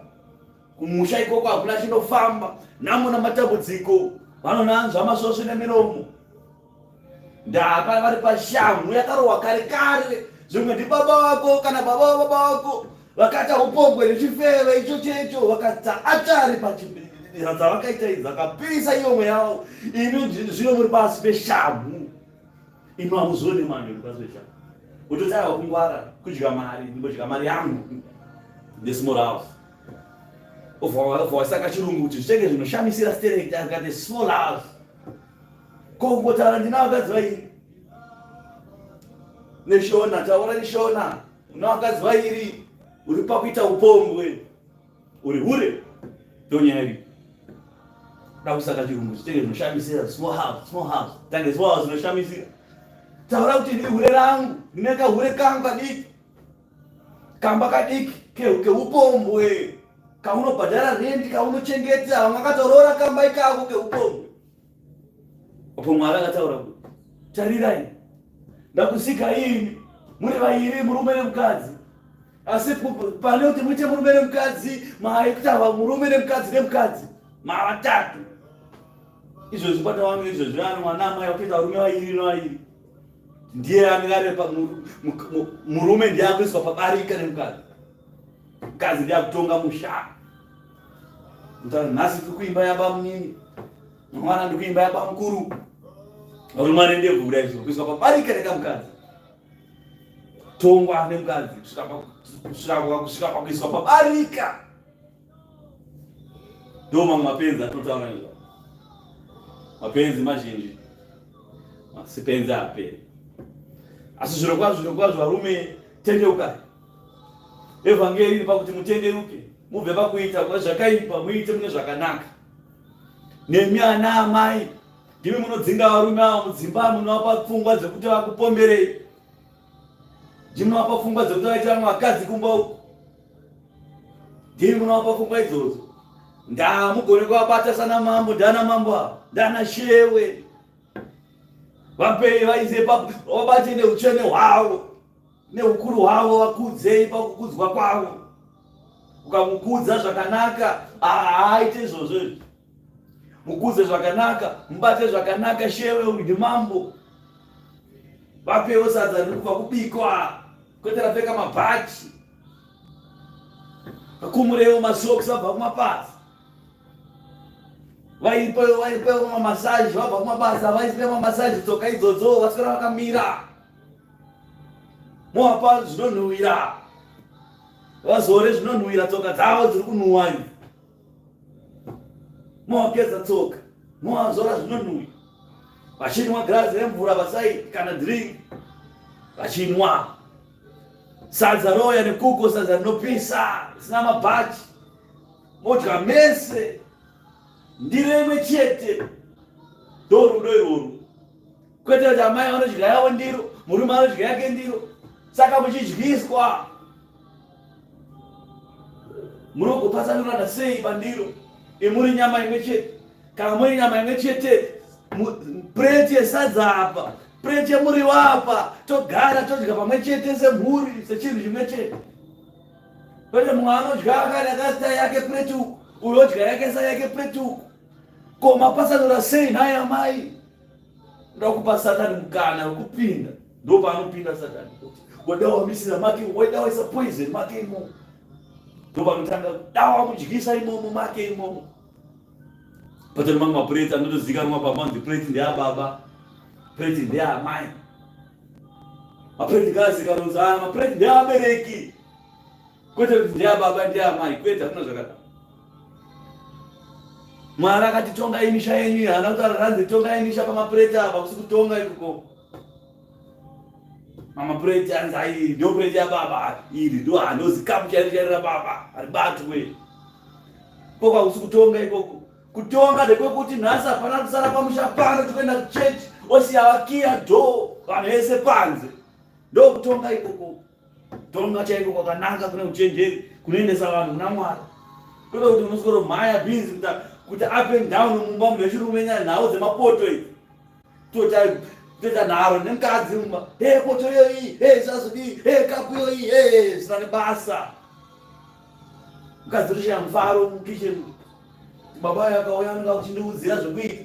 kumusha ikoko, hakuna chinofamba, nhamo namatambudziko, vanonanzva masvosve nemiromo. Ndapa vari pashamhu yakarohwa kare kare, zvimwe ndibaba vako kana baba vababa vako vakaita upombwe nechifeve icho checho, vakaita atari pachibira dzavakaita idzi, vakapisa iyo mweya wavo. Imi zvino muri pasi peshamhu, imi hamuzione manje muri pasi peshamhu. Kutotanga kungwara kudya mari, ndingodya mari yangu nesmall house. Obva wasaka chirungu kuti zvitenge zvinoshamisira stereki, akati small house. Ko kungotaura ndina vakadzi vairi neshona, taura neshona, una vakadzi vairi, uri pakuita upombwe, uri hure, ndonyaya iri. Da kusaka chirungu zvitenge zvinoshamisira, small house, small house, tange small house zvinoshamisira. Taura kuti ndiri hure rangu, ndine kahure kangu kadiki, kamba kadiki keupombwe kaunobhadhara rendi, kaunochengeta, vamwe vakatoroora kamba ikako keupombwe. Apo Mwari akataura kuti tarirai, ndakusika imi muri vairi, murume nemukadzi, asi pane kuti muite murume nemukadzi, maikutava murume nemukadzi nemukadzi mavatatu. Izvozvi kwatawange izvozvi vana mwana amai vakuita varume vairi nevairi, ndiye anenge ari murume ndiye akuiswa pabarika nemukadzi, mukadzi ndiye akutonga musha. Nhasi tiri kuimba yabamunini, mangwana ndiri kuimba yabamukuru. Varume vane ndebvu kudai so kuiswa pabarika nekamukadzi, tongwa nemukadzi kusvika pakuiswa pabarika. Ndo mamwe mapenzi atinotaura nezvavo, mapenzi mazhinji, masipenzi aperi. Asi zvirokwazvo, zvirokwazvo varume, tendeukai. Evhangeri iri pakuti mutendeuke, mubve pakuita kwezvakaipa muite mune zvakanaka. Nemi ana amai, ndimi munodzinga varume ava mudzimba, munovapa pfungwa dzekuti vakupomberei, ndimi munovapa pfungwa dzekuti vaite vamwe vakadzi kumba uku, ndimi munovapa pfungwa idzodzo. Ndamugone kuvabata sana mambo, ndana mambo ava, ndana shewe, vapei vaise papo, vabate neutsvene hwavo neukuru hwavo, vakudzei pakukudzwa kwavo. Ukamukudza zvakanaka haaite izvozvo izvi. Mukudze zvakanaka, mubate zvakanaka, shewe uyu ndimambo. Vapewo sadza riri kubva kubikwa, kwete rapfeka mabhachi. Vakumurewo masokisi vabva kumabasa. Vaipewo vaipewo mamasaji vabva kumabasa, vaiswe mamasaji tsoka idzodzo vaswera vakamira. Movapa zvinonhuwira, vazore zvinonhuwira tsoka dzavo dziri kunhuwa idzi. Movageza tsoka, movazora zvinonhuwira, vachinwa girazi remvura vasai kana drink, vachinwa. Sadza roya nekuko, sadza rinopisa risina mabhachi, modya mese ndiro imwe chete. Ndorudo irworwo, kwete kuti amai vanodya yavo ndiro, murume anodya yake ndiro. Saka muchidyiswa munogopatsanurana sei pandiro imuri nyama imwe chete? Kana muri nyama imwe chete, pureti yesadza apa, pureti yemuriwo apa, togara todya pamwe chete semhuri, sechinhu chimwe chete. Kwete mumwe anodya akasita yake pureti uku, uyo odya yake sa yake pureti uku. Ko mapatsanura sei nhai amai? Ndoda kupa Satani mukana wekupinda. Ndopaanopinda Satani. Wada wamisira make, wada waisa poison make imomo. Ndopanotanga dawa mudyisa imomo make imomo. Patori mamwe mapureti anotozikanwa pamanzi pureti ndeyababa, pureti ndeyamai. Mapureti ngaazikanwa kunzi aya mapureti ndeyabereki. Kwete kuti ndeyababa ndeyamai, kwete, hakuna zvakadaro. Mwari akati tongai misha yenyu, haana kutaura ranzi tongai misha pamapureti apa, kusi kutonga ikoko. Mamapureti anzi ai ndo pureti yababa iri ndo handozikamu chairo chairo rababa haribatwe. Koko hakusi kutonga ikoko. Kutonga ndekwekuti nhasi hapana kusara pamusha pano, tikuenda kuchechi, osiya vakiya dhoo vanhu vese panze. Ndokutonga ikoko. Tonga chaiko kwakanaka kune uchenjeri kunoendesa vanhu kuna Mwari. Kwete kuti unoswero mhaya busy kuita kuti up and down mumba munhu wechirume nyaya nhau dzemapoto idzi. Toita nharo nemukadzi mumba. Hey poto iyoyi, hey zvazodii, hey kapu iyoyi, hey zvisina nebasa. Mukadzi unoshaya mufaro mukitchen. Baba ayo akauya anonga kuchindiudzira zvekuita.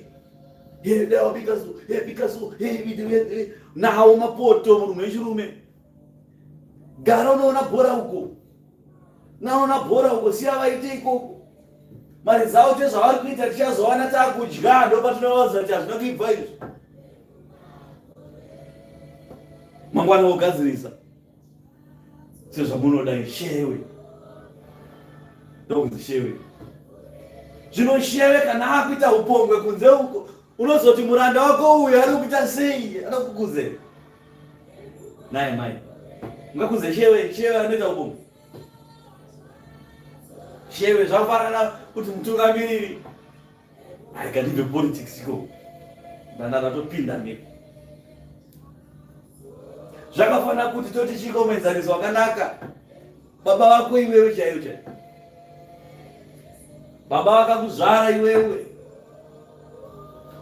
Hey dai wabika so, hey bika so, hey nawo mapoto murume wechirume. Gara unoona bhora uko, naona bhora uko, siya vaite ikoko. Mari dzavo tezvavari kuita tichazowana takudya, ndopatinovaudza kuti hazvina kuibva izvi. Mangwana wogadzirisa sezvamunoda shewe, ndokunzi shewe. Zvino shewe kana akuita upombwe kunze uko, unozoti muranda wako uyu ari kuita sei? Anokukuzei naye mai ungakuze shewe? Shewe anoita upombwe? Shewe zvafanana kuti mutungamiriri arega ndibve politics iko, ndanda ndatopinda mhiko. Zvakafanira kuti toti chiko muenzaniso wakanaka, baba vako iwewe chaiyo chaiyo, baba vakakuzvara iwewe,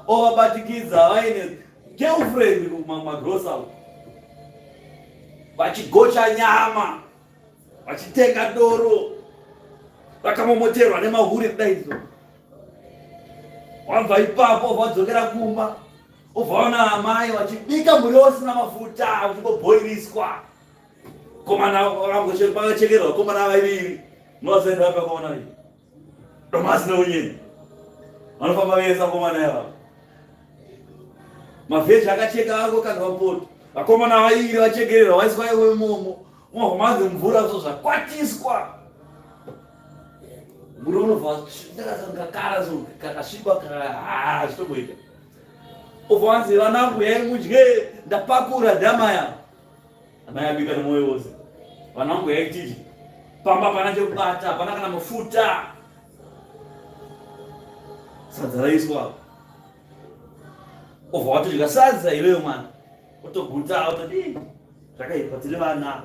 ovabatikidza vaine girlfriend kumagrosa uko, vachigocha nyama, vachitenga doro, vakamomoterwa nemahure kudaidzo. Wabva ipapo vadzokera kumba, ubvaona amai vachibika muriwo usina mafuta, uchingobhoiriswa. Komana vakachekerwa, komana vaviri munovasaenda vapi vakomana vaviri? Domasi neunyeni vanofamba vese vakomana ivavo. Mavheji akacheka ako kana vapoto, vakomana vairi vachekererwa vaiswa iwe imomo, unohwamanzi mvura so zvakwatiswa, muriwo unobva kakara so kakasviba zvitomboita. Ubva wanzi vanangu yai mudye, ndapakura dhamaya. Amai abika nemwoyo wose, vana vangu yai tidye, pamba hapana chekubata, hapana kana mafuta, sadza raiswa. Obva watodya sadza iweyo mwana, otoguta, otodii, zvakaipa, tiri vana.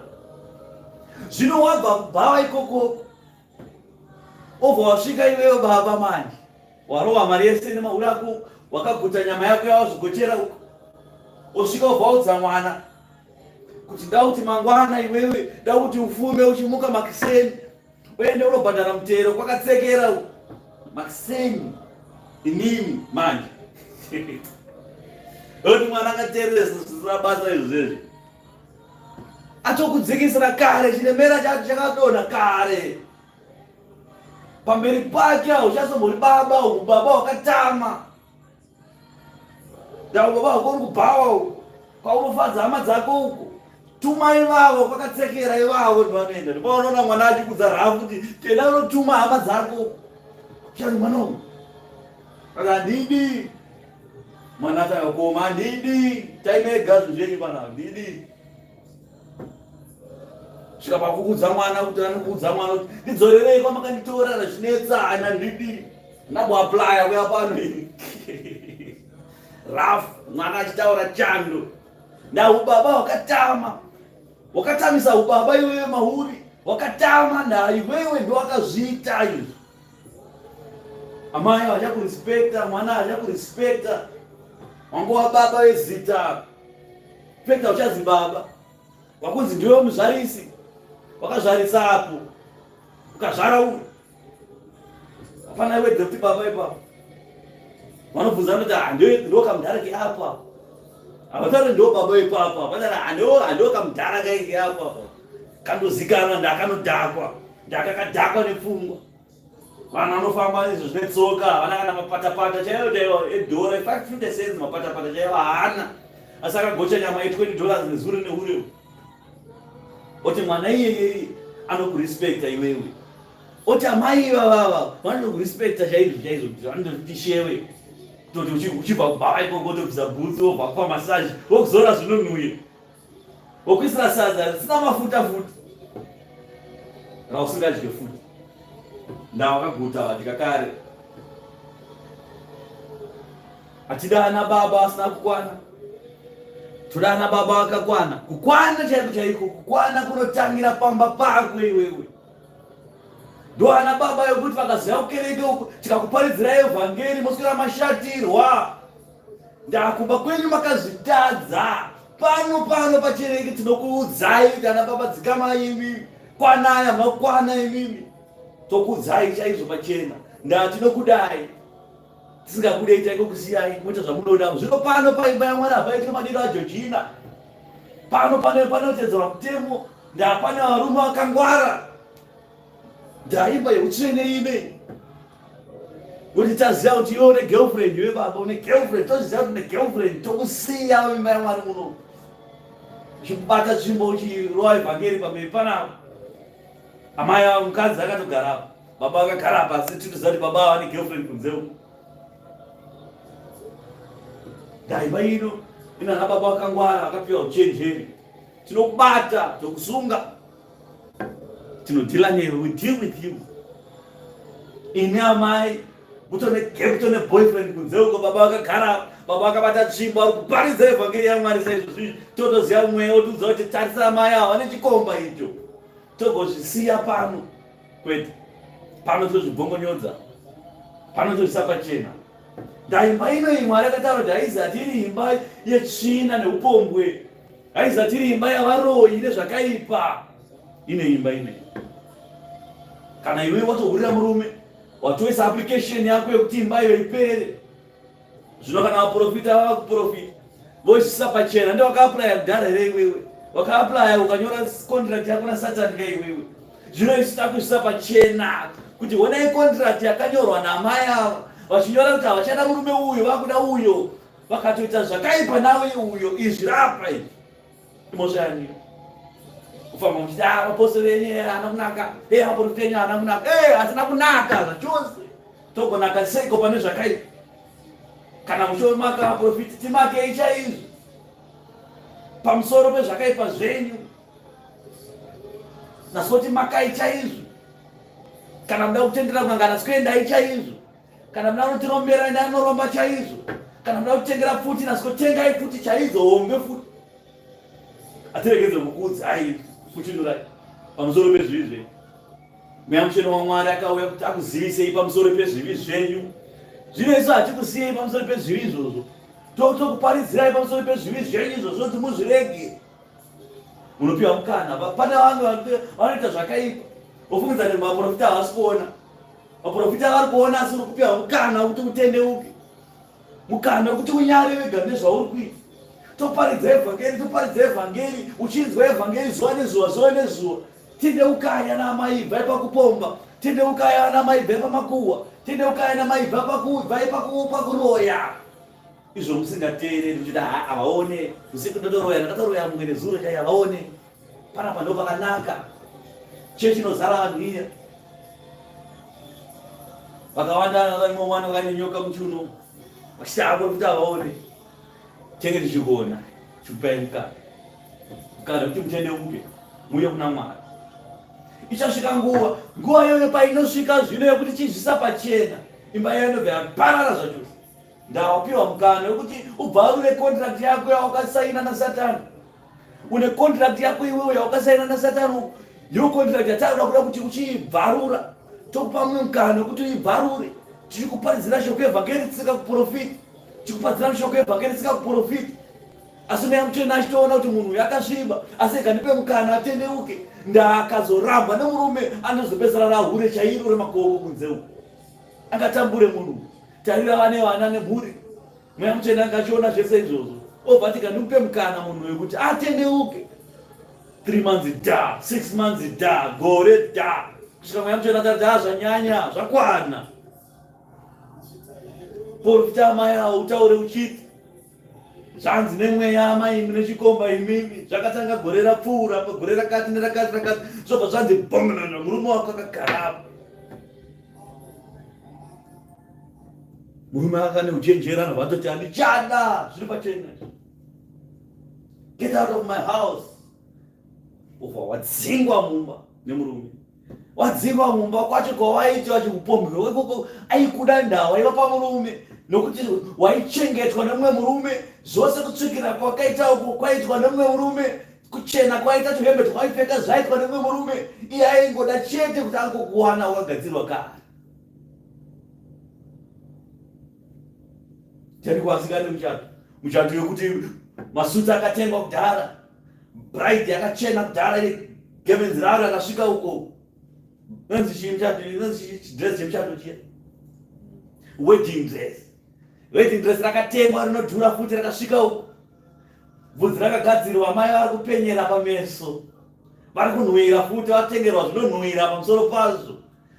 Zvino wabva kubhawa ikoko, obva wasvika iweyo baba manje, warova mari yese nemahure ako, wakaguta nyama yako yawazogochera uko, osvika obva waudza mwana kuti ndakuti mangwana iwewe ndakuti ufume uchimuka makiseni uende unobhadhara mutero kwakatsekera uko makiseni. Inini manje oti mwana akateeresa zvisina basa izvezvi, atokudzikisira kare, chiremera chacho chakadonha kare pamberi pake, hauchasombori baba uku, baba wakatama ndau, baba wako uri kubhawa uku kwaunofadza hama dzako uku, tuma ivavo kwakatsekera, ivavo ndivanoenda. Ndipaunoona mwana achikudza rafu kuti tenda unotuma hama dzako chani mwana uyu aka handidi mwana atakakoma, handidi taimega zvinhu zvenyu pana, handidi. Svika pakuudza mwana kuti anokuudza mwana kuti ndidzorerei kwamakanditora zvinetsa hana ndidi ndakuaplya kuya pano ini. Raf mwana achitaura chando. Ndaubaba wakatama. Wakatamisa ubaba iwewe mauri. Wakatama nda iwewe ndowakazviita izvi. Amai vachakurespecta, mwana achakurespecta. Wangova baba vezita. Pekta uchazi baba. Wakunzi ndiwe muzvarisi. Wakazvarisa apo. Ukazvara uyu. Hapana iwe deputy baba ipapo. Vanobvunza kuti ah ndiwe ndo kamudhara ke apo apo. Havatauri ndo baba ipapo. Vanoti ah ndo ndo kamudhara kaike apo apo. Kandozikanwa ndakanodhakwa. Ndakakadhakwa nepfungwa. Vanhu vanofamba izvo zvine tsoka havana kana mapatapata chaiyo chaiyo edhora 550 cents mapatapata chaiyo haana. Asi akagocha nyama ye 20 dollars nezuro nehure. Oti mwana iyeye anokurespecta iwewe. Oti amai ivavava vanokurespecta chaizvo chaizvo kuti vanototi shewe. Toti uchibva kubhava ikoko wotobvisa bhutsu wobva kupa massage wokuzora zvinonhuye. Wokuisira sadza risina mafuta futi. Rausingadye futi. Ndawakaguta vadya kare. Hatida ana baba asina kukwana. Toda ana baba akakwana. Kukwana chaiko chaiko, kukwana kunotangira pamba pako iwewe. Ndo ana baba yokuti vakaziva kukereke uko tikakuparidzira evhangeri moswera mashatirwa. Ndakumba kwenyu makazvitadza. Pano pano pachereke tinokuudzai kuti ana baba dzikamai imimi. Kwanaya makwana imimi. Tokuudzai chaizvo pachena. Ndatinokudai. Tisingakudei chaiko kusiyai moita zvamunoda. Zvino pano paimba yaMwari hapaitwe madiro aJojina. Pano pano panotedzerwa mutemo. Ndapane varume vakangwara. Ndaimba yeutsvene ine. Kuti taziva kuti iwe une girlfriend iwe baba une girlfriend toziva kuti une girlfriend tokusiya imba yaMwari muno. Uchibata tsvimbo uchirova evhangeri pamberi panapa. Amai avo mukadzi akatogara apa. Baba vakagara apa asi tinoziva kuti baba ava negirlfriend kunze uko. Ndaimba ino ina ana baba vakangwara vakapiwa uchenjeri. Tinokubata tokusunga. Tinodhila newe, we deal with you. Ini amai mutone kutone boyfriend kunze uko baba vakagara baba vakabata tsvimbo vari kuparidza evhangeri yaMwari saizvozvi totoziva mweya wotiudza kuti tarisa amai ava vane chikomba icho togozvisiya pano kwete pano tozvibvongonyodza pano tozvisa pachena ndaimba ino iyi Mwari akataura kuti haizati iri imba yetsvina neupombwe haizati iri imba yavaroyi nezvakaipa ine imba ine kana iwe watohurira murume watoisa application yako yekuti imba iyo ipere Zvino kana vaprofita vava kuprofita voisisa pachena, ndi wakaaplaya kudhara here iwewe? Wakaaplaya ukanyora contract yako naSatani ka iwewe? Zvino isu takuisisa pachena kuti honai contract yakanyorwa naamai ava vachinyora kuti havachada murume uyo, vakuda uyo, vakatoita zvakaipa nawe uyo, izvi rapa izvi imhosva yani kufamba muchiti ah, vapostori enyu eh, haana kunaka e vaprofita enyu haana kunaka e hatina kunaka zvachose togonaka seiko pane zvakaipa kana muchomaka vaprofiti timakei chaizvo pamusoro pezvakaipa zvenyu nasoti makai chaizvo kana muda kutendera kunanga nasikuendai chaizvo kana muda kunotirombera endai munoromba chaizvo kana muda kutengera pfuti nasikotengai pfuti chaidzo hombe futi atiregedze kukuudzai kuchinurai pamusoro pezvivi zvenyu mweya mutsvene wamwari akauya kuti akuzivisei pamusoro pezvivi zvenyu zvino isu hatikusiyei pamusoro pezvivi izvozvo tokuparidzirai pamusoro pezvivi zvenyu izvozvo kuti muzvirege munopiwa mukana pane vanhu vanoita zvakaipa vofungidza kuti maprofita havasi kuona Vaprofita vari kuona asi uri kupiwa mukana wekuti utendeuke, mukana wekuti unyare wega nezvauri kuita. Toparidza evhangeri, toparidza evhangeri, uchinzwa evhangeri zuva nezuva, zuva nezuva. Tendeukai ana amai, ibvai pakupomba. Tendeukai ana amai, ibvai pamakuhwa. Tendeukai ana amai, ibvai pakuroya. Izvo musingateereri muchiti haa havaone, usiku ndotoroya, ndakatoroya mumwe nezuro chaiye havaone. Panapa ndo pakanaka. Chechi inozara vanhu iya. Vakawanda vaimwe mwana vakanyenyoka muchiuno. Vachiti kuti havaone. Tenge tichikuona. Chikupai mukana. Mukana kuti mutendeuke. Muuye kuna Mwari. Ichasvika nguva, nguva iyoyo painosvika zvino yekuti chizvisa pachena, imba iyoyo inobva yaparara zvachose. Ndawapiwa mukana wekuti ubvarure contract yako yawakasaina naSatani. Une contract yako iwewe yawakasaina naSatani, iyo contract yatakuda kuda kuti uchiibvarura, tokupa mumwe mukana wekuti uibvarure. Tichikuparidzira shoko evhangeri tsika kuprofita, tichikuparidzira shoko evhangeri tsika kuprofita. Asi Mweya Mutsvene achitoona kuti munhu uyu akasviba, asi rega ndipe mukana atendeuke. Ndakazorambwa nemurume anozopedzisira rahure chairo remakoko kunze uko. Angatambure munhu. Tarira vane vana nemhuri. Mweya Mutsvene anga achiona zvese izvozvo. Obva ati kandimupe mukana munhu uyu kuti atendeuke. 3 months da, 6 months da, gore da. Kusvika Mweya Mutsvene akati ah zvanyanya, zvakwana. Porofita amai avo utaure uchiti Zvanzi nemweya amai mune chikomba imimi zvakatanga gore rapfuura gore rakati nerakati rakati zvobva zvanzi bongonana murume wako akagara apo. Murume akane uchenjera anobva atoti handichada zviri pachena. Get out of my house. Ubva wadzingwa mumba nemurume. Wadzingwa mumba kwacho kwawaiti vachikupombwa ikoko aikuda ndawa iva pamurume nokuti waichengetwa nemumwe murume zvose kutsvikira kwakaita uku kwaitwa nemumwe murume kuchena kwaita tuhembe twaipfeka zvaitwa nemumwe murume iye aingoda chete kuti angokuwana wakagadzirwa kare Tari muchato muchato yekuti masutsi akatengwa kudhara bride yakachena kudhara iri gemenzi raro rakasvika uko inonzi chii muchato inonzi chidress chemuchato chiya wedding dress wedding dress rakatengwa rinodhura futi rakasvika uko bvudzi rakagadzirwa mai vari kupenyera pameso vari kunhuwira futi vatengerwa zvinonhuwira pamusoro pazvo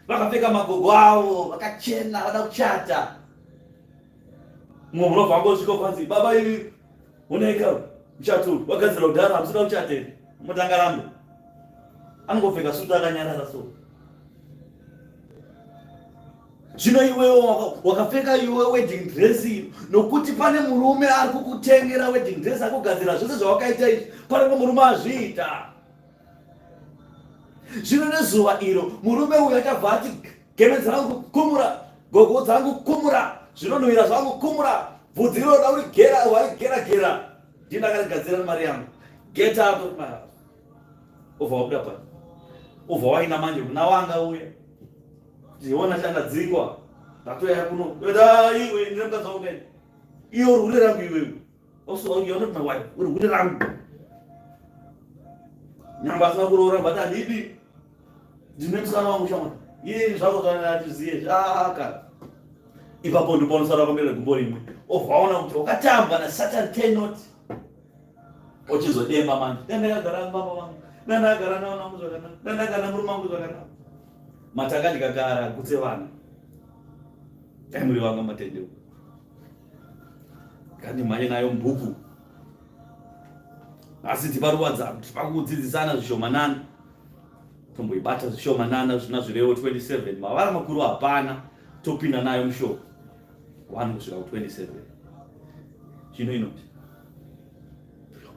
vakapfeka magogo avo vakachena vada kuchata mumwe munobva angosvika kwanzi baba iri Unaika muchato wagadzira kudhara hamusida kuchata here? Motanga rambe. Anongopfeka sutu akanyarara so. Zvino iwewe wakapfeka iwe wedding dress iyo nokuti pane murume ari kukutengera wedding dress akugadzira zvese zvawakaita izvi pane mumwe murume azviita. Zvino nezuva iro murume uyu achabva ati gemenzi rangu kumura, gogo dzangu kumura, zvinonhuhwira zvangu kumura, bvudzi iro roda urigera warigera gera ndini ndakarigadzira nemari yangu. Get out of my house. Obva wabuda pano. Obva waina manje kuna wanga uya. Ndiona chandadzingwa. Ndatoya kuno. Iwe ndine mukadzi wangu kaini. Iwe uri hure rangu iwewe. Also, you're not my wife. Uri hure rangu. Nyamba asina kuroora but handidi. Ndine musikana wangu shamwari. Iye zvako zvatiziye. Ah, kana. Ipapo ndipo unosara pamberi gumbo rimwe. Obva kuti wakatambwa na Satan cannot. Ochizodemba manje. Dai ndakagara baba vangu. Dai ndakagara nawana wangu zvakanaka. Dai ndakagara murume wangu zvakanaka. Matanga ndikagara gutse vana. Dai muri vanga matendeuka. Ngandimhanye nayo mubhuku. Asi tiparuwadza tipakudzidzisana zvishomanana. Tomboibata zvishomanana zvina zvirevo 27 mavara makuru hapana topinda nayo mushoko 1 kusvika ku 27. Zvino inoti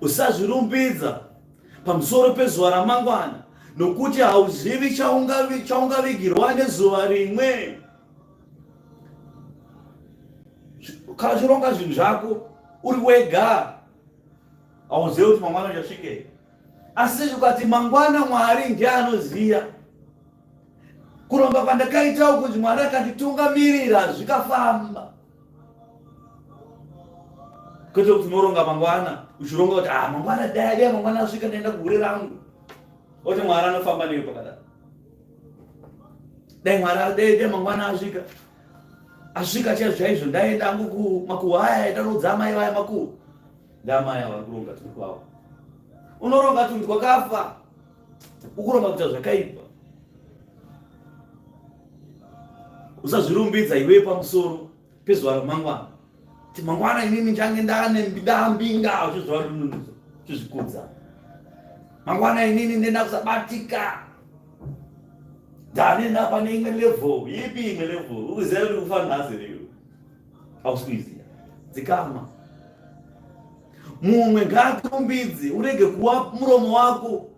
usazvirumbidza pamusoro pezuva ramangwana nokuti hauzivi chaungavigirwa nezuva rimwe. Kana uchironga zvinhu zvako uri wega hauzivi kuti mangwana uchasvikei, asi ukati mangwana Mwari ndiye anoziva. Kuronga kwandakaita uku kuti Mwari akanditungamirira zvikafamba, kwete kuti unoronga mangwana uchironga kuti ah, mangwana dai dai mangwana asvika ndaenda kuhure rangu, oti Mwari anofamba newe pakadaro. Dai Mwari dai dai mangwana asvika asvika chaizvo chaizvo ndaenda hangu kumakuhwa aya ndanoudza amai vaya makuhwa ndamai ava vari kuronga turi kwavo unoronga tunhu twakafa ukuronga kuita zvakaipa usazvirumbidza iwe pamusoro pezuva ramangwana ti mangwana inini ndichange ndane ndambinga uchizvikudza mangwana inini ndenda kusabatika Ndane ndapa neimwe level. Ipi imwe level? Ukuziva kuti kufa nhasi here iwe? Hausi kuiziva. Dzikama. Mumwe ngaakurumbidze, urege kuwa muromo wako.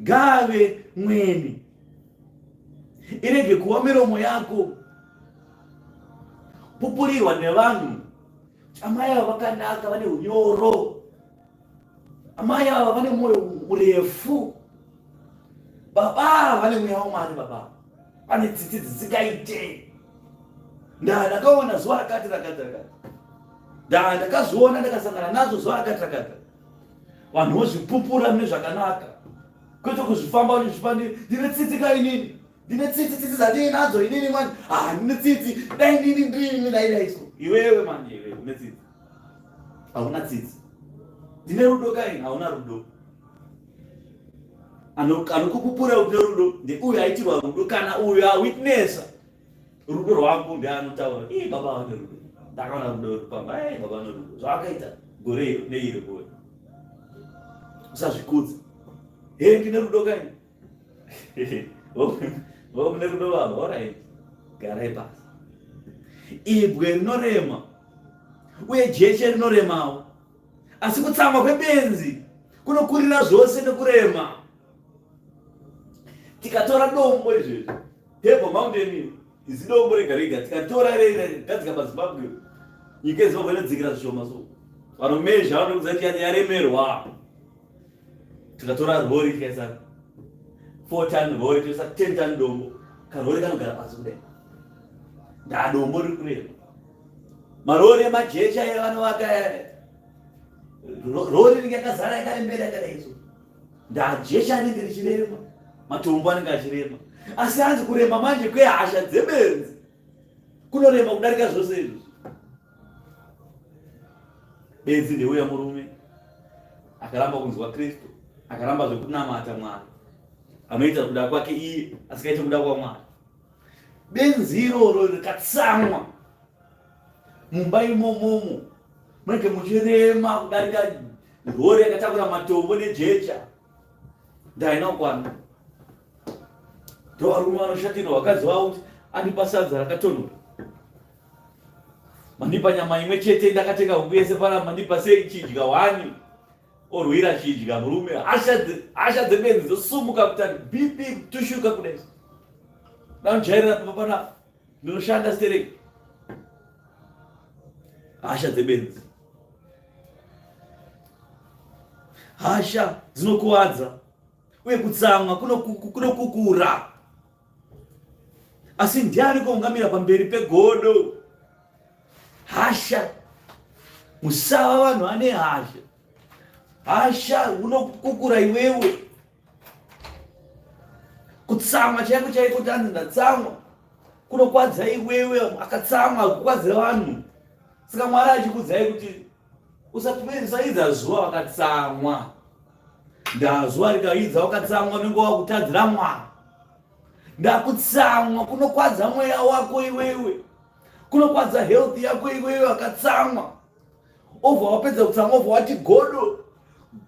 Ngaave mweni. Irege kuva miromo yako pupurirwa nevanhu. Amai ava vakanaka, vane unyoro. Amai ava vane mwoyo murefu. Baba vane mweya waMwari, baba vane tsitsi dzisingaite. Ndaa ndakaona zuva rakati rakati rakati, ndaa ndakazviona ndakasangana nazvo zuva rakati rakati. Vanhu vozvipupura mune zvakanaka, kwete kuzvifamba uchizvipa ndine tsitsi ka inini, ndine tsitsi, tsitsi dzandiinadzo inini mani, ah ndine tsitsi, dai ndini ndini dai dai so. Iwewe manje iwewe une tsitsi, hauna tsitsi. Ndine rudo kaini, hauna rudo. Anokupupura kuti rudo ndeuyo aitirwa rudo kana uyo awitnessa rudo rwako ndiye anotaura ii baba vane rudo, ndakaona rudo rupamba, ee baba vane rudo, zvavakaita gore iro neiro gore. Usazvikudza, he ndine rudo kaini, mune rudo baba, orit, garai pasi. Ibwe rinorema uye jeche rinoremawo, asi kutsamwa kwebenzi kunokurira zvose nekurema. Tikatora dombo izvezvi, Table Mountain izi dombo rega rega, tikatora gadzika paZimbabwe, nyika yeZimbabwe inodzikira zvishoma, so vanomezha vanokuudza kuti yaremerwa. Tikatora rori tikaisa 4 ton rori, toisa 10 ton dombo, karori kanogara pasi kudai, ndadombo riri kurema. Marori emajecha evanovaka, rori ringe yakazara yakarembera yakadai so, ndajecha rinenge richirema, matombo anenge achirema. Asi hanzi kurema manje kwehasha dzebenzi kunorema kudarika zvose izvo. Benzi ndeuya murume akaramba kunzwa Kristu, akaramba zvekunamata Mwari, anoita kuda kwake iye asikaite kuda kwaMwari. Benzi iroro rikatsamwa mumba imomomo munenge muchirema kudarika rori yakatakura matombo nejecha. Ndaina kukwana. Ndovarume vanoshatirwa vakadzi vavo kuti andipa sadza rakatonhora, mandipa nyama imwe chete, ndakatenga huku yese pana, mandipa sei chidya wani. Orwira chidya murume, hasha dzebenzi dzosumuka kutani, BP kutushuka kudai. Ndanojairira papa pana ndinoshanda stereki. Hasha dzebenzi, hasha dzinokuvadza uye kutsamwa kunokukura. Asi ndiani kuungamira pamberi pegodo? Hasha, musava vanhu vane hasha. Hasha unokukura iwewe. Kutsamwa chaiko chaiko kuti anzi ndatsamwa kunokwadza iwewe, akatsamwa kukwadza vanhu. Saka Mwari achikudzai kuti usaidza zuva wakatsamwa, ndazuva rikaidza wakatsamwa unenge wakutadzira Mwari. Ndakutsamwa kunokwadza mweya wako iwewe, kunokwadza health yako iwewe wakatsamwa. Obva wapedza kutsamwa obva wati godo.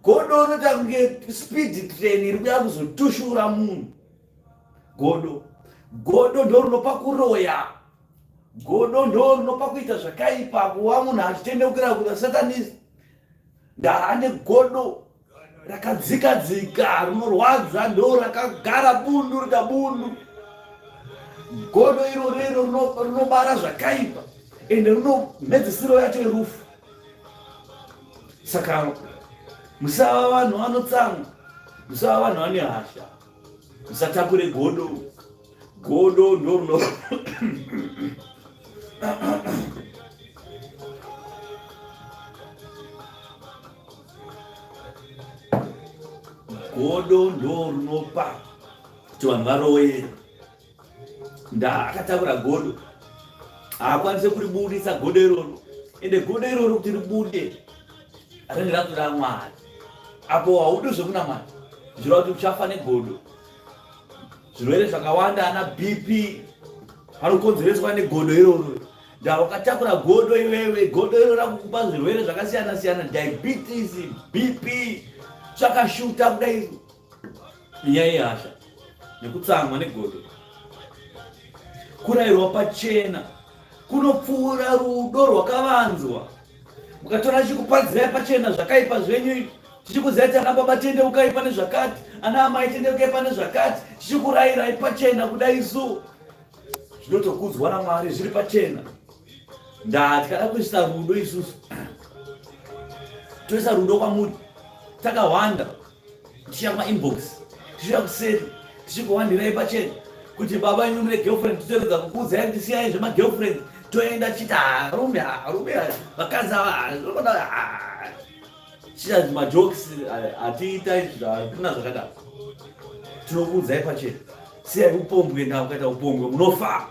Godo rinoita kunge speed train iri kuya kuzotushura munhu. Godo, godo ndo rinopa kuroya, godo ndo rinopa kuita zvakaipa, kuva munhu achitendeukira kuita satanist. Ndaane godo rakadzika dzika rinorwadza, ndo rakagara bundu rikabundu. Godo iro rero rinobara zvakaipa ende rino mhedzisiro yacho yerufu. Saka musava vanhu vanotsamwa, musava vanhu vane hasha, musatakure godo. Godo ndo rino godo ndo rinopa kuti vanhu varoye. Ndaakatakura godo, haakwanise kuribudisa godo iroro, ende godo iroro kuti ribude rinenge rakutoda Mwari. Apo haudi zvekunamata, zvireva kuti uchafa negodo. Zvirwere zvakawanda ana BP vanokonzereswa negodo iroro. Ndawakatakura godo iwewe, godo iro rakukupa zvirwere zvakasiyana siyana, diabetes, BP, zvakashuta kudai. Inyaya yehasha nekutsamwa negodo. Kurayirwa pachena kunopfuura rudo rwakavanzwa. Mukatora chikupadzirai pachena zvakaipa zvenyu, Tichikuziva kuti ana baba tendeukai pane zvakati, ana amai tendeukai pane zvakati, tichikurayirai pachena kudai isu. Zvinotokudzwa naMwari zviri pachena. Ndaa tikada kuisa rudo isusu. Toisa rudo kwamuri. Takawanda. Tichiya kuma inbox, tichiya kuseri, tichikuwandirai pachena kuti baba imi mune girlfriend totoredza kukuudzai kuti siyai zvema girlfriend toenda tichiti harume harume vakadzi ava hazvinoda tichita majokes hatiita hakuna zvakadaro tinokuudzai pachena siyai upombwe ndaa ukaita upombwe munofa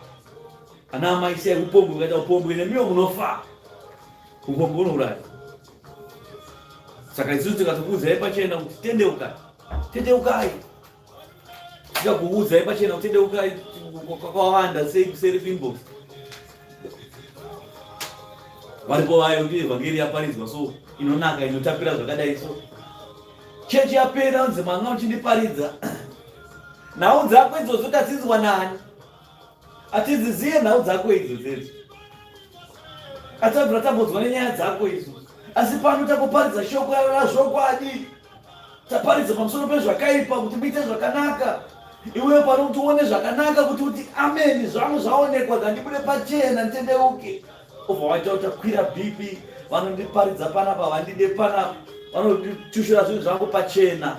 ana amai siyai upombwe ukaita upombwe nemiwo munofa upombwe unouraya saka isusu tikatokuudzai pachena kuti tendeukai tendeukai tikakuudzai pachena kuti tendeukai kwakawanda sei kuseri kuinbox varipo vayo kuti evhangeri yaparidzwa so inonaka inotapira zvakadai so chechi yapera unzi manga uchindiparidza nhau dzako idzodzo tadzinzwa nani Hatidziziye nhau dzako idzo dzedzo. Atabvira tambonzwa nenyaya dzako idzo. Asi pano takuparidza shoko razvokwadi. Taparidza pamusoro pezvakaipa kuti muite zvakanaka. Iwewe pano kuti uone zvakanaka kuti uti ameni zvangu zvaonekwa ngandibude pachena nditendeuke. Obva waita utakwira BP vanondiparidza panapa vandide panapa vanonditushura zvinhu zvangu pachena.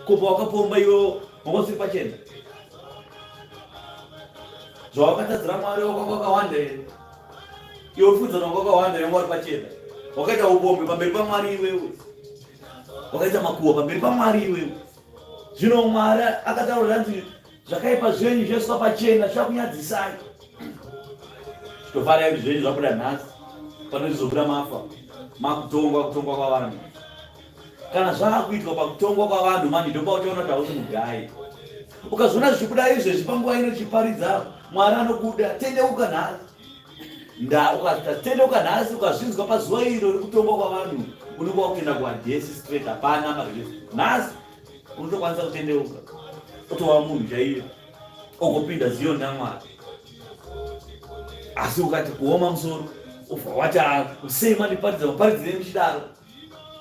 Ko pawakapomba iwewe wanga usiri pachena? Zvawakatadzira Mwari wako kwakawanda here? Iwe pfudzana kwakawanda here Mwari pachena? Wakaita upombwe pamberi paMwari iwewe. Wakaita makuhwa pamberi paMwari iwewe. Zvino Mwari akataura hanzi zvakaipa zvenyu zvaiswa pachena zvichakunyadzisai. Chitofarai kuti zvenyu zvabuda nhasi panochizobuda mafa makutongwa kutongwa kwavanhu. Kana zvaakuitwa pakutongwa kwavanhu manje ndopauchaona kuti hausi mugayi. Ukazviona zvichibuda izvezvi panguva ino chiparidza Mwari anokuda tendeuka nhasi. Nda ukatendeuka nhasi ukazvinzwa pazuva iro rekutongwa kwavanhu unenge wakuenda kuadhesi straight hapana marelease. Nhasi unotokwanisa kutendeuka otova munhu chaiye ogopinda Zion naMwari. Asi ukati kuoma musoro ubva wati sei mandiparidza maparidzirei muchidaro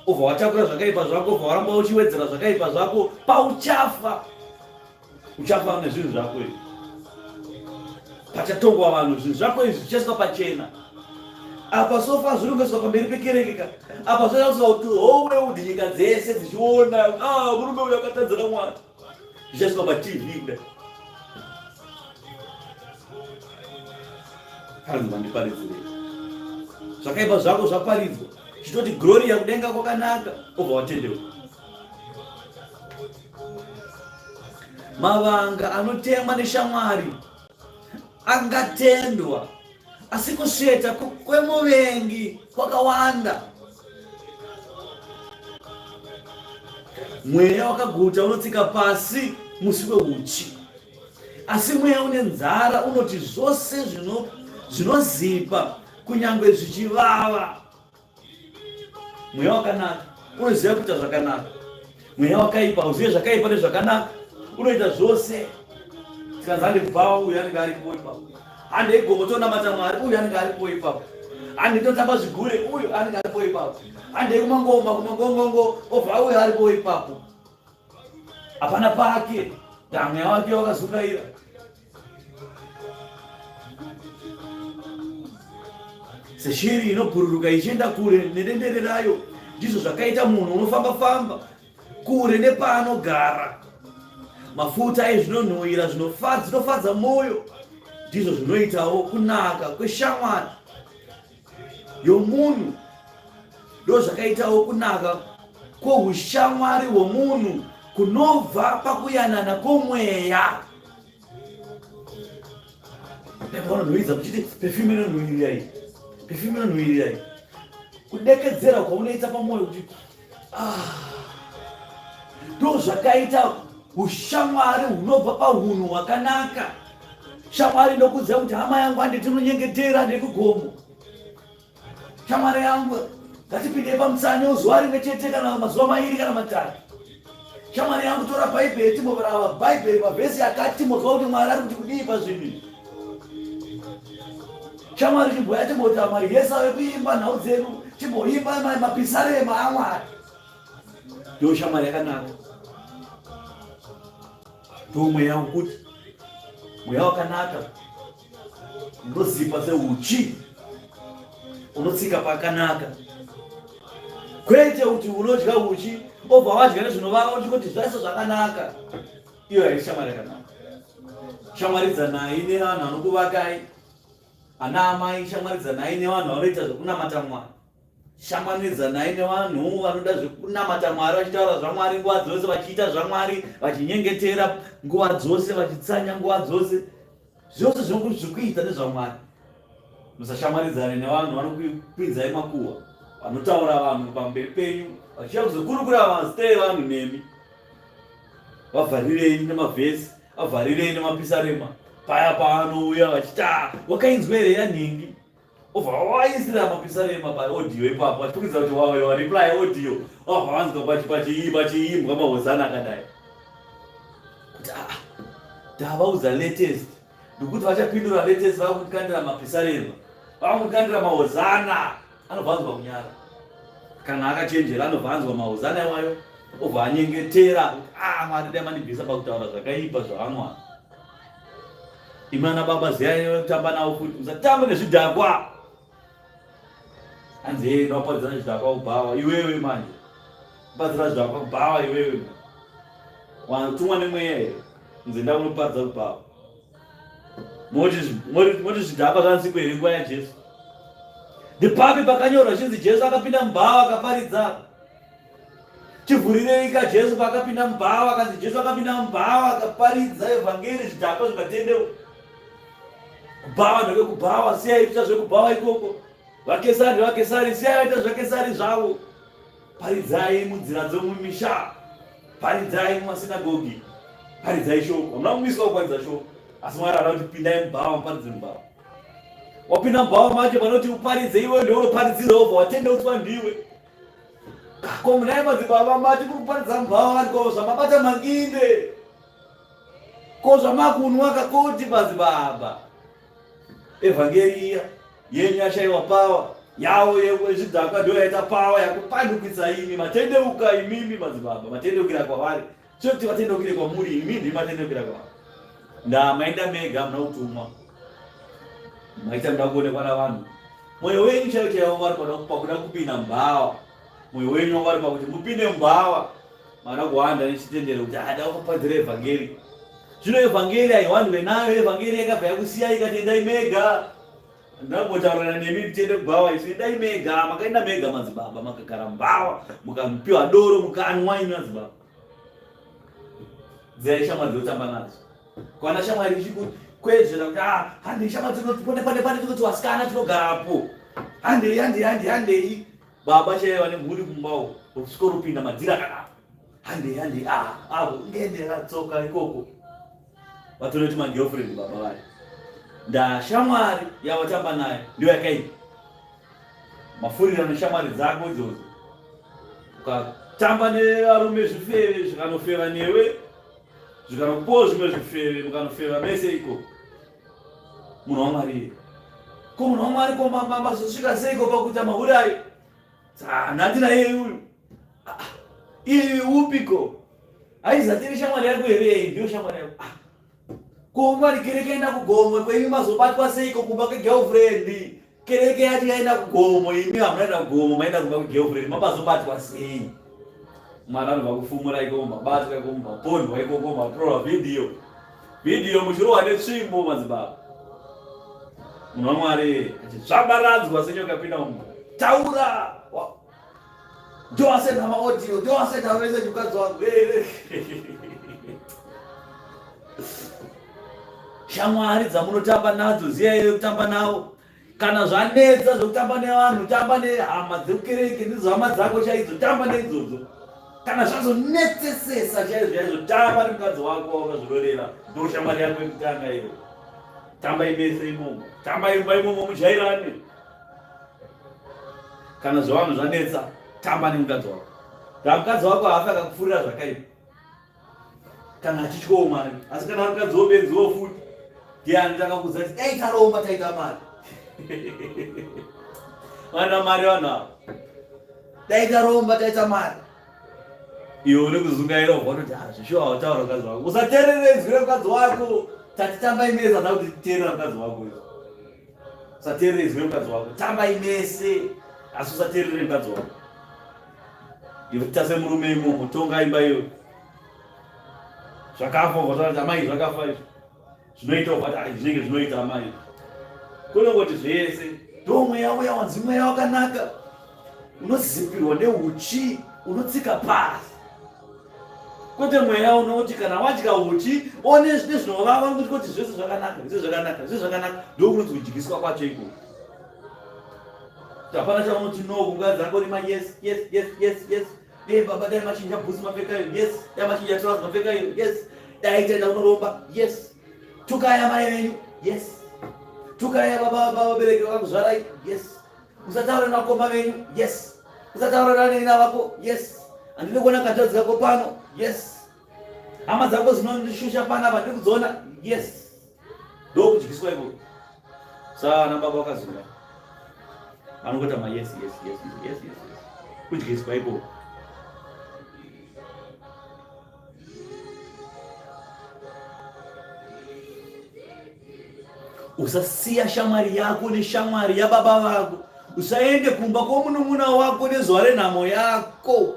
obva watakura zvakaipa zvako obva waramba uchiwedzera zvakaipa zvako pauchafa uchafa nezvinhu zvako izvi pachatongwa vanhu zvinhu zvako izvi zvichaiswa pachena apa sofa zviri kungoiswa pamberi pekereke ka apa zvaiswa kuti howe udi nyika dzese dzichiona ah, murume uyu akatadzira mwana zvichaiswa patv kudai hanzi mandiparidzirei zvakaipa zvako zvaparidzwa chitoti gloria kudenga kwakanaka obva watendeuka mavanga anotemwa neshamwari angatendwa asi kusveta kwemuvengi kwakawanda mweya wakaguta unotsika pasi musi weuchi asi mweya une nzara unoti zvose zvinozipa kunyange zvichivava mweya wakanaka unoziva kuita zvakanaka mweya wakaipa uzive zvakaipa nezvakanaka unoita zvose tikanzi hande kubvawa uyu anenge aripo ipapo hande igomo tonamata mwari uyu anenge aripo ipapo hande totamba zvigure uyu anenge aripo ipapo hande kumangoma kumangongongo obva uyu aripo ipapo hapana pake ndamweya wake wakazungaira Seshiri inobhururuka ichienda kure nedendere rayo, ndizvo zvakaita munhu unofamba-famba kure nepaanogara. Mafuta ezvinonhuhwira zvinofadza mwoyo, ndizvo zvinoitawo kunaka kweshamwari yomunhu. Ndozvakaitawo kunaka kwoushamwari hwomunhu kunobva pakuyanana kwomweya. Vanonhuhwidza muchiti perfume inonhuhwirira iyi, perfume inonhuhwirira iyi. Kudekedzera kwaunoita pamwoyo kuti ah, ndozvakaita ushamwari hunobva pahunhu hwakanaka. Shamwari inokuudza kuti hama yangu hande tinonyengetera ndekugomo. Shamwari yangu ngatipindei pamutsanyo zuva rimwe chete kana mazuva mairi kana matatu. Shamwari yangu tora Bhaibheri timboverava Bhaibheri pavhesi yakati timbonzwa kuti Mwari ari kuti kudii pazvinhu izvi. Shamwari chimboya timboti amai yese ave kuimba nhau dzedu timboimba mapisarema aMwari. Ndiyo shamwari yakanaka. Ndiwo mweya wokuti mweya wakanaka unozipa seuchi, unotsika pakanaka, kwete kuti unodya uchi obva wadya nezvinovava uchingoti zvese zvakanaka. Iyo haisi shamwari yakanaka. Shamwaridzanai nevanhu vanokuvakai, ana amai, shamwaridzanai nevanhu vanoita zvekunamata Mwari. Shamwaridzanai nevanhu vanoda zvekunamata Mwari, vachitaura zvaMwari nguva dzose, vachiita zvaMwari, vachinyengetera nguva dzose, vachitsanya nguva dzose. Zvose zvekuita nezvaMwari. Musashamwaridzane nevanhu vanokwinzai makuhwa, vanotaura vanhu pamberi penyu, vachiuya kuzokurukura mazita evanhu nemi. Vavharirei nemavhesi, vavharirei nemapisarema. Paya paanouya vachiti, ah, wakainzwa here yanhingi? Obva waisira mapisarema paaudio ipapo vachipikidza kuti wawa reply audio wabva wanzwa pachiimbwa mahosana akadai kuti aa ah, ndavaudza latest ndikuti vachapindura latest vakukandira mapisarema vakukandira mahosana anobva anzwa kunyara kana akachenjera anobva anzwa mahosana iwayo obva anyengetera kuti a ah, mwari dai mandibvisa pakutaura zvakaipa zvavamwari Imi ana baba ziyai kutamba navo futi musatamba nezvidhakwa. Hanzi yeye ndopadzira zvidhakwa kubhawa iwewe manje. Padzira zvidhakwa kubhawa iwewe. Wanatumwa nemweya here? Nzi ndakunopadza kubhawa. Moti moti zvidhakwa zvanzikwe here nguva yaJesu? Ndipapi pakanyorwa chinzi Jesu akapinda mubhawa akaparidza? Chivhurirei ka Jesu paakapinda mubhawa, akanzi Jesu akapinda mubhawa akaparidza evhangeri zvidhakwa zvikatendeuka. Kubhawa ndekekubhawa, siyai kuita zvekubhawa ikoko. Vakesari vakesari, siyai vaita zvakesari zvavo. Paridzai munzira dzomumisha, paridzai mumasinagogi, paridzai shoko. Hamuna kumiswa kuparidza shoko, asi Mwari ada kuti pindai mubhawa muparidze mubhawa. Wapinda mubhawa macho panoti uparidze iwe ndiwe unoparidzira wobva watendeutswa ndiwe. Ko munai madzibaba mati muri kuparidza mubhawa ko zvamabata manginde ko zvamakunwa kakoti madzibaba evhangeri iya yenyu yashaiwa pawa yawo yezvidhakwa ndiyo yaita pawa yakupandukisa imi matendeuka imimi madzibaba matendeukira kwavari Choti vatendeukire kwamuri imi ndimi matendeukira kwavari. Ndaa maenda mega hamuna kutumwa. Maita muda kuonekwa navanhu. Moyo wenyu chaiwo chaiwo wari pakuda kupinda mubhawa. Moyo wenyu wari pakuti mupinde mubhawa. Mada kuhwanda nechitendero kuti ada kupadzira evhangeri. Zvino evhangeri haihwandwe nayo, evhangeri yakabva yakusiyai ikati endai mega. Ndambotaurana nemi tiende kubhawa isu endai mega, makaenda mega madzibaba, makagara mubhawa, mukapiwa doro mukanwa imi madzibaba. Dzai shamwari dzotamba nadzo. Kwana shamwari ichikukwezvera kuti ah, handei shamwari dzinoti pane pane tinoti vasikana tinogarapo. Handei handei handei handei. Baba chaiye vane mhuri kumba uko, kusvikoropinda madhiri akadaro. Handei handei ah avo ngendera tsoka ikoko. Vatonoti magirlfriend baba vayo. Ndashamwari yavatamba nayo ndiyo yakaipa. Mafurirano shamwari dzako idzodzo. Ukatamba nevarume zvifeve zvikanofeva newe zvikanokupawo zvimwe zvifeve mukanofeva mese ikoko. Munhu waMwari here? Ko munhu waMwari ko mazosvika seiko pakuita mahure ayo? Handina iye uyu. Ah, ah. Iye upiko? Haizatiri shamwari yako here? Iyi ndiyo shamwari yako. Ah. Ko mwari kereke yaenda kugomo kwenyu mazobatwa seiko kumba kwegirlfriend? Kereke yacho yaenda kugomo imi hamunaenda kugomo maenda kumba kwegirlfriend mabazobatwa sei? Mwana anobva kufumura ikoko mabatwa ikoko mapondwa ikoko matorwa video. Video muchirohwa netsvimbo madzibaba. Munhu waMwari achitsvambaradzwa senyoka pinda umu. Taura! Ndowasenda maaudio, ndowasenda message mukadzi wangu. Shamwari dzamunotamba nadzo ziyai kutamba navo. Kana zvanetsa zvekutamba nevanhu, tamba nehama dzekukereke, ndidzo hama dzako chaidzo, tamba neidzodzo. Kana zvazonetsesesa chaizvo chaizvo, tamba nemukadzi wako wakazvirorera, ndoshamwari yako yekutanga iyo. Tambai mese imomo, tambai mumba imomo mujairane. Kana zvevanhu zvanetsa, tamba nemukadzi wako. Mukadzi wako haafi akakupfurira zvakaipa. Kana achityawo Mwari, asi kana mukadzi wobenziwo futi, ndiani takakuudza kuti dai taromba taita mari. Vana mari vanhu ava. Dai taromba taita mari. Iwe une kuzungaira ubva unoti ah zvishuwa wataura mukadzi wako. Usateerere izwi remukadzi wako. Tati tambai mese handa kuti teerera mukadzi wako izvi. Usateerere izwi remukadzi wako. Tambai mese asi usateerere mukadzi wako. Iwe tase murume imomo tonga imba iyo. Zvakafa ubva taura kuti amai zvakafa izvi. Zvinoita ubva kuti zvinenge zvinoita amai. Kunongoti zvese ndo mweya uya wanzi mweya wakanaka unozipirwa neuchi unotsika pasi kwete mweya unoti kana wadya uchi one zvine zvinovava nokuti kuti zvese zvakanaka zvese zvakanaka zvese zvakanaka ndokunonzi kudyiswa kwacho ikoko hapana chaunoti no kumukadzi angori ma yes yes yes yes yes dei baba dai machinja bhutsu mapfeka iyo yes dai machinja trouser mapfeka iyo yes dai taenda kunoromba yes tukai amai venyu yes tukai baba vabereki vakakuzvarai yes usataura nevakoma venyu yes usataura nevanenina vako yes handidi kuona kanzvadzi kako pano yes hama dzako dzinondishusha panapa ndiri kudziona yes ndokudyiswa ikoko saa ana baba vakazura vanongoita ma yes yes yes yes yes yes kudyiswa ikoko Usasiya shamwari yako neshamwari yababa vako. Usaende kumba kwomunun'una wako nezuva renhamo yako.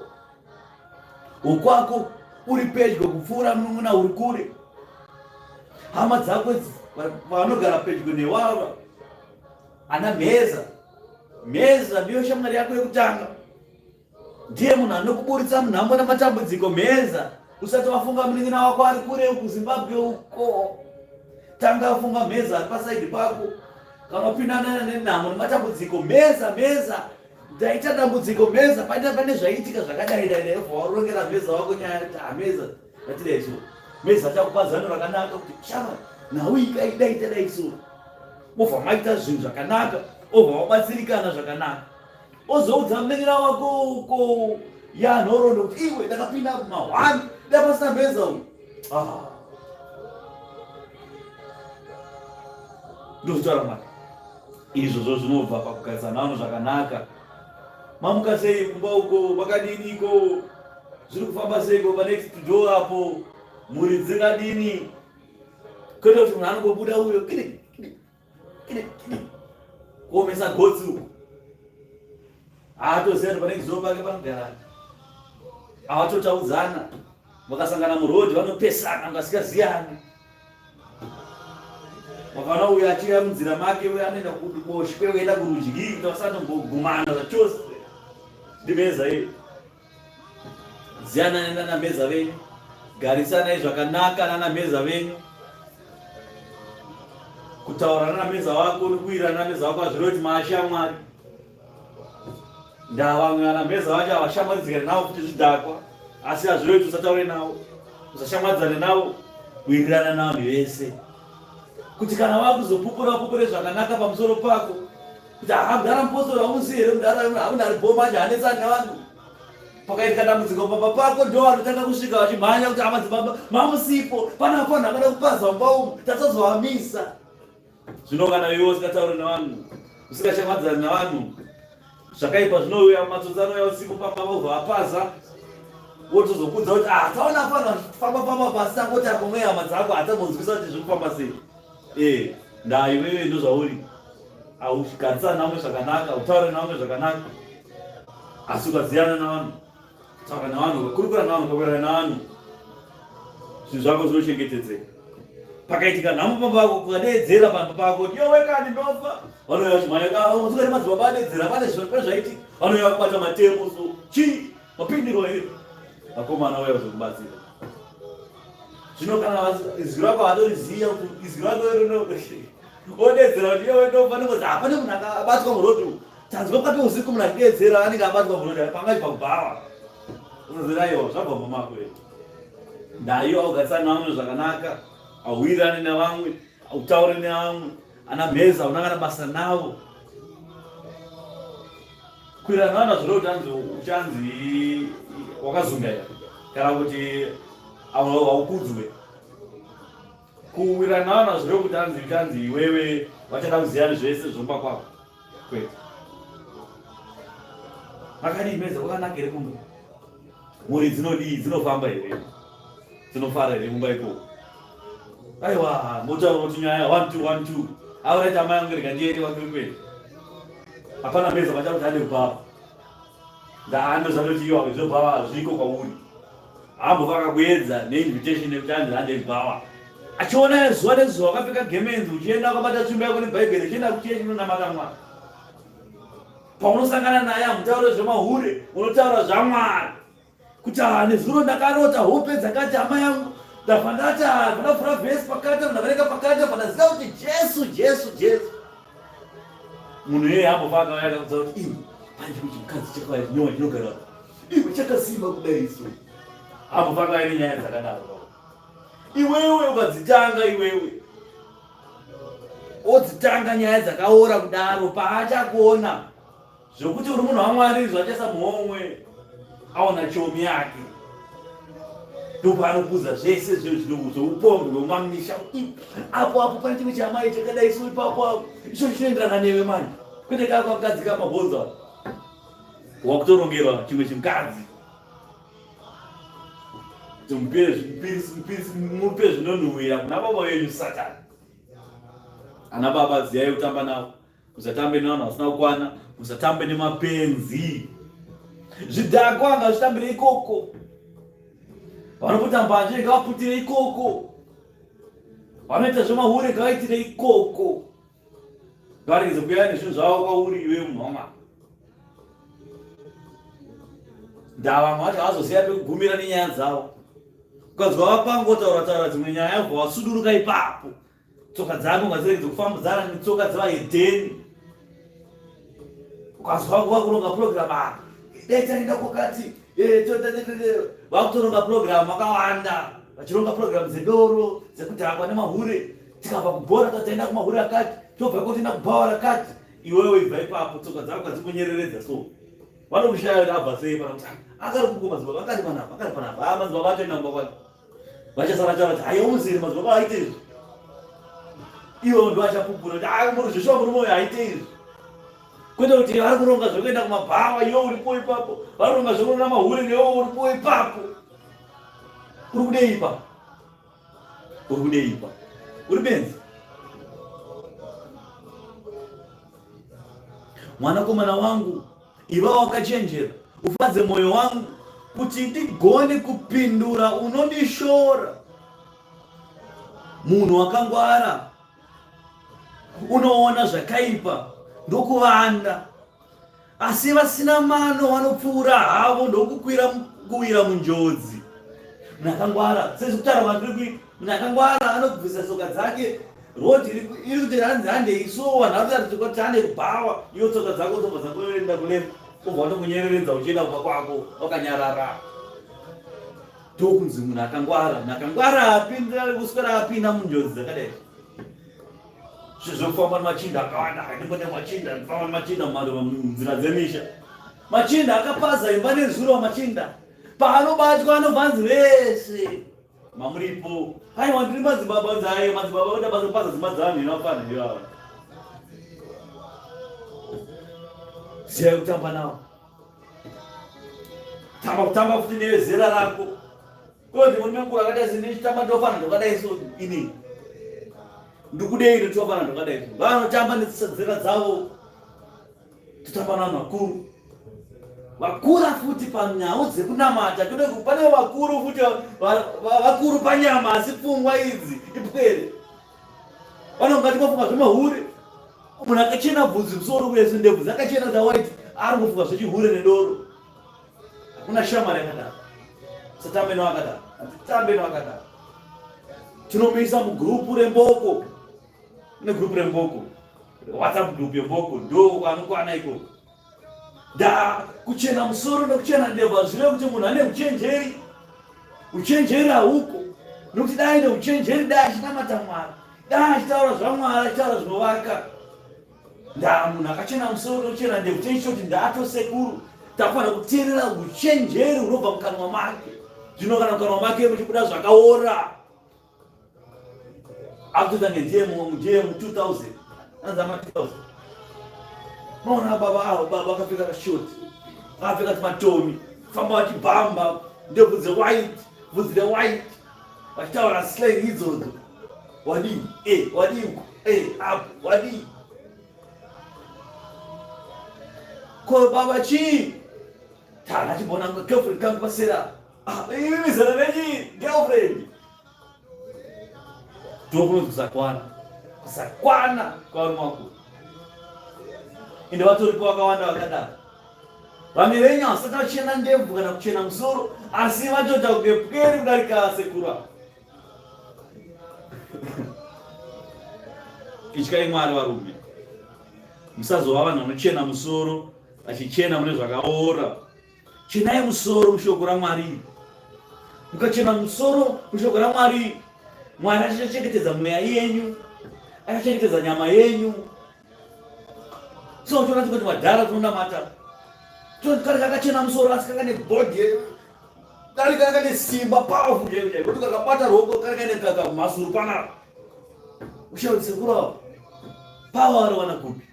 Ukwako uri pedyo kupfuura munun'una uri kure. Hama dzako vanogara pedyo newava ana mheza. Mheza ndiyo shamwari yako yekutanga. Ndiye munhu anokuburitsa munhamo namatambudziko mheza usati wafunga munin'ina wako ari kure kuZimbabwe uko. Tanga wafunga mheza ari pasaidi pako. Kana wapindana nenhamo nematambudziko mheza mheza ndaita dambudziko mheza paita pane zvaitika zvakadai dai dai obva warongera mheza wako nyaya kuti hameza ah, ngatidai so mheza achakupa zano rakanaka kuti shama nhau ikaidai tadai so obva maita zvinhu zvakanaka obva wabatsirikana zvakanaka ozoudza munin'ina wako uko ya nhoroondo kuti iwe ndakapinda mahwani da pasina mbeza uyu ah. ndozvitaura mwari izvozvo zvinobva pakugarisana navanhu zvakanaka mamuka sei kumba uko makadiniko zviri kufamba seiko panext door apo mhuri dzingadini kwete kuti munhu anongobuda uyo kiri kuomesa gotsi uku haatoziva kuti pane kizuva pake panogara havatotaudzana vakasangana muroad vanopesana vasikaziyani vakaona uyo achiuya munzira make uyo anoenda kuboshwe uenda kurudyi kuti vasatombogumana zvachose ndimeza iyo Ziyanai nana mheza venyu, garisanai zvakanaka nana mheza venyu. Kutaura nana mheza wako nekuwirana nana mheza wako hazvirevi kuti maashamwari. Ndaa vamwe vana mheza vacho havashamwaridzikane navo futi zvidhakwa, asi hazvirevi kuti usataure navo, usashamwaridzane navo, wirirana navanhu vese kuti kana vakuzopupura vapupure zvakanaka pamusoro pako kuti haa mudhara mupostori haumuzivi here mudhara hamuna ari bho manje hanetsani nevanhu pakaitika dambudziko pamba pako ndo vanotanga kusvika vachimhanya kuti amadzibaba mamusipo pana vanhu akada kupaza mumba umu tatazovamisa zvino kana iwe usingatauri nevanhu usingashamwadzani nevanhu zvakaipa zvinouya matsotsi anouya usiku pamba vobva vapaza wotozokudza kuti ah taona fana famba famba pasi tangoti akomwe hama dzako hatambonzwisa kuti zviri kufamba sei eh ndaa iwewe ndozvauri augarisana navamwe zvakanaka utaure navamwe zvakanaka asi ukaziyana navanhu taura navanhu ukakurukura navanhu ukakurana navanhu zvinhu zvako zvinochengetedzeka pakaitika nhamo pamba pako ukadeedzera pamba pako kuti yowe kani ndofa vanouya vachimhanya madzibaba adeedzera pane zvaitika vanouya vakubata matemo so chii Wapindirwa here? Vakomana vauya kuzokubatsira. Zvino kana izwi rako hatoriziva kuti izwi rako rino odedzera kuti iwe ndofanira kuti hapana munhu akabatwa muroad umu. Tanzwa pakati usiku munhu achidedzera anenge abatwa muroad panga achibva kubhawa. Unoziva aiwa zvabva mumba mako here. Ndaiwa ugarisana navamwe zvakanaka, auwirirane nevamwe, autaure nevamwe, ana mheza hauna kana basa navo. Kuwirirana zvoreva kuti anzi uchanzi wakazungaira kana kuti haukudzwe. Kuwirirana zvoreva kuti anzi uchanzi iwewe vachada kuziva zvese zvomba kwako. Kwete. Makadii meza kwakanaka here kumba? Mhuri dzinodii? Dzinofamba here? Dzinofara here mumba ikoko? Aiwa, motaura kuti nyaya 1 2 1 2. Auraita amai angu rega ndiende kwaKirikwete. Hapana meza vachakuti ane kubhava. Ndaando zvanoti iwo zvobhava hazviko kwauri. Ambova akakuedza neinvitation yekuti anzi hande kubhava. Achiona zuva nezuva wakapfeka gemenzi uchienda wakabata tsvimbo yako nebhaibheri uchienda kuchechi unonamata Mwari. Paunosangana naye hamutaure zvemahure, unotaura zvaMwari. Kuti ah, nezuro ndakarota hope dzakati hama yangu ndabva ndati ah, ndakavhura vhesi pakati ndaverenga pakati ndabva ndaziva kuti Jesu Jesu Jesu. Munhu iyeye ambofa akauya akakuudza kuti iwe pane chimwe chimukadzi chakauya chinyowa chinogara iwe chakasimba kudai isu. Ambofa akauya nenyaya dzakadaro. Iwewe ukadzitanga iwewe odzitanga nyaya dzakaora kudaro paachakuona zvekuti uri munhu wamwari izvo achaisa muhomwe aona chomi yake ndopaanokuudza zvese zveupombwe hwemamisha apo apo pane chimwe chamai chakadai so ipapo apo icho chinoenderana newe manje kwete kako kakadzi kamabhonzo wakutorongerwa chimwe chimukadzi mupe zvinonhuhwira kuna baba venyu satani ana baba ziyai kutamba navo musatambe nevanhu vasina kukwana musatambe nemapenzi zvidhakwa ngazvitambire ikoko vanoputa mbanje ngavaputire ikoko vanoita zvemahure ngavaitire ikoko Ngaregedze kuuya nezvinhu zvavo kwauri iwe munhu wamwari. Ndaa vamwe vacho havazoziva pekugumira nenyaya dzavo. Ukanzwa vapangotaura taura dzimwe nyaya ubva wasuduruka ipapo. Tsoka dzako ngadziregedze kufambidzana netsoka dzevahedheni. Ukanzwa nguva kuronga program apa dai taenda kwakati eh, vakutoronga program vakawanda vachironga program dzedoro dzekudhakwa nemahure tikabva kubhora tataenda kumahure akati tobva iko toenda kubhawa rakati iwewe ibva ipapo tsoka dzako kadzikunyereredza so vanokushaya kuti abva sei pana kuti ah, akari kuko madzibaba akari panapa akari panapa haa ah, madzibaba atoenda kumba kwake vachasara taura kuti hayomusiri madzibaba aite izvi iwe ndo achapupura kuti ah, muri zveshuwa murume uyo aite izvi kwete kuti vari kuronga zvekuenda kumabhawa iwe uripo ipapo vari kuronga zvekuona mahure newe uripo ipapo uri kudei ipapo Uri kudei ipa? Uri benzi? Mwanakomana wangu, iva wakachenjera, ufadze mwoyo wangu kuti ndigone kupindura unondishora. Munhu wakangwara unoona zvakaipa ndokuvanda Asi vasina mano vanopfuura havo ndokukwira kuwira munjodzi. Munhu akangwara sezvekutaura kwandiri kuita, munhu akangwara anobvisa tsoka dzake road iri kuti hanzi handei so vanhu vari kuti kuti hande kubhawa iwo tsoka dzako dzobva dzangoenda kuleft ubva watongonyereredza uchienda kumba kwako wakanyarara ndokunzi munhu akangwara munhu akangwara apinda kuswera apinda munjodzi dzakadai Zvekufamba nemachinda akawanda, ndimbo nemachinda, ndifamba nemachinda munzira dzemisha. Machinda akapaza imba nezuro machinda. Paanobatwa anobva anzi vese mamuripo. Aiwa ndiri madzibaba anzi ayo madzibaba kuita basa kupaza dzimba dzavanhu ino vafana ivava. Ziyai kutamba nawo. Tamba kutamba futi nevezera rako. Ko ndi murume mukuru akadai seni ndichitamba ndofana ndokadai so ini. Ndikudei ndotofana ndokadai so. Vanotamba nedzera dzavo. Totamba navanhu vakuru. Vakura futi panyau dzekunamata. Tode pane vakuru futi vakuru panyama asi pfungwa idzi ipwere. Vanonga tikofunga zvemahure. Munhu akachena bvudzi musoro kudai so ndebvu dzakachena dza white ari kufunga zvechihure nedoro. Hakuna shamwari yakadaro. Satambe newakadaro. Hatitambe newakadaro. Tinomuisa mugrupu remboko. Kune grupu remboko. WhatsApp group yemboko ndo kwanokwana ikoko. Da kuchena musoro nekuchena ndebvu hazvirevi kuti munhu ane uchenjeri. Uchenjeri hauko. Nokuti dai aine uchenjeri dai achinamata Mwari. Dai achitaura zvaMwari achitaura zvinovaka. Ndaa munhu akachena musoro nochena ndebvu chechoti ndato sekuru takufanira kuteerera uchenjeri hunobva mukanwa make zvino kana mukanwa make muchibuda zvakaora akutoita nge ndiye ndiye mu 2000 anzi ama 2000 maona baba avo baba akapfeka kashoti akapfeka timatomi famba vachibhamba Ndebvu dzewhite, bvudzi rewhite. Vachitaura slang idzodzo. Wadii? Eh, wadii uko? Eh, apo, wadii? Ko baba chii? Tana chibona girlfriend kangu pasera. Ah, imi zera renyi girlfriend. Ndokunonzi kusakwana. Kusakwana kwarume wako. Ende vatoripo vakawanda vakadaro. Vamwe venyu havasati vachena ndebvu kana kuchena musoro asi vatoita kunge pwere kudarika sekuru ava. Ityai Mwari varume. Musazova vanhu vanochena musoro vachichena mune zvakaora. Chenai musoro mushoko raMwari. Mukachena musoro mushoko raMwari, Mwari achachengetedza mweya yenyu, achachengetedza nyama yenyu. So toona kuti madhara tinonamata kari kakachena musoro asi kaka nebody kari kaka nesimba powerful chaiko chaiko kuti kakabata ruoko kari kaine kaka mhasuru panapa ushauri sekuru ava power ariwana kupi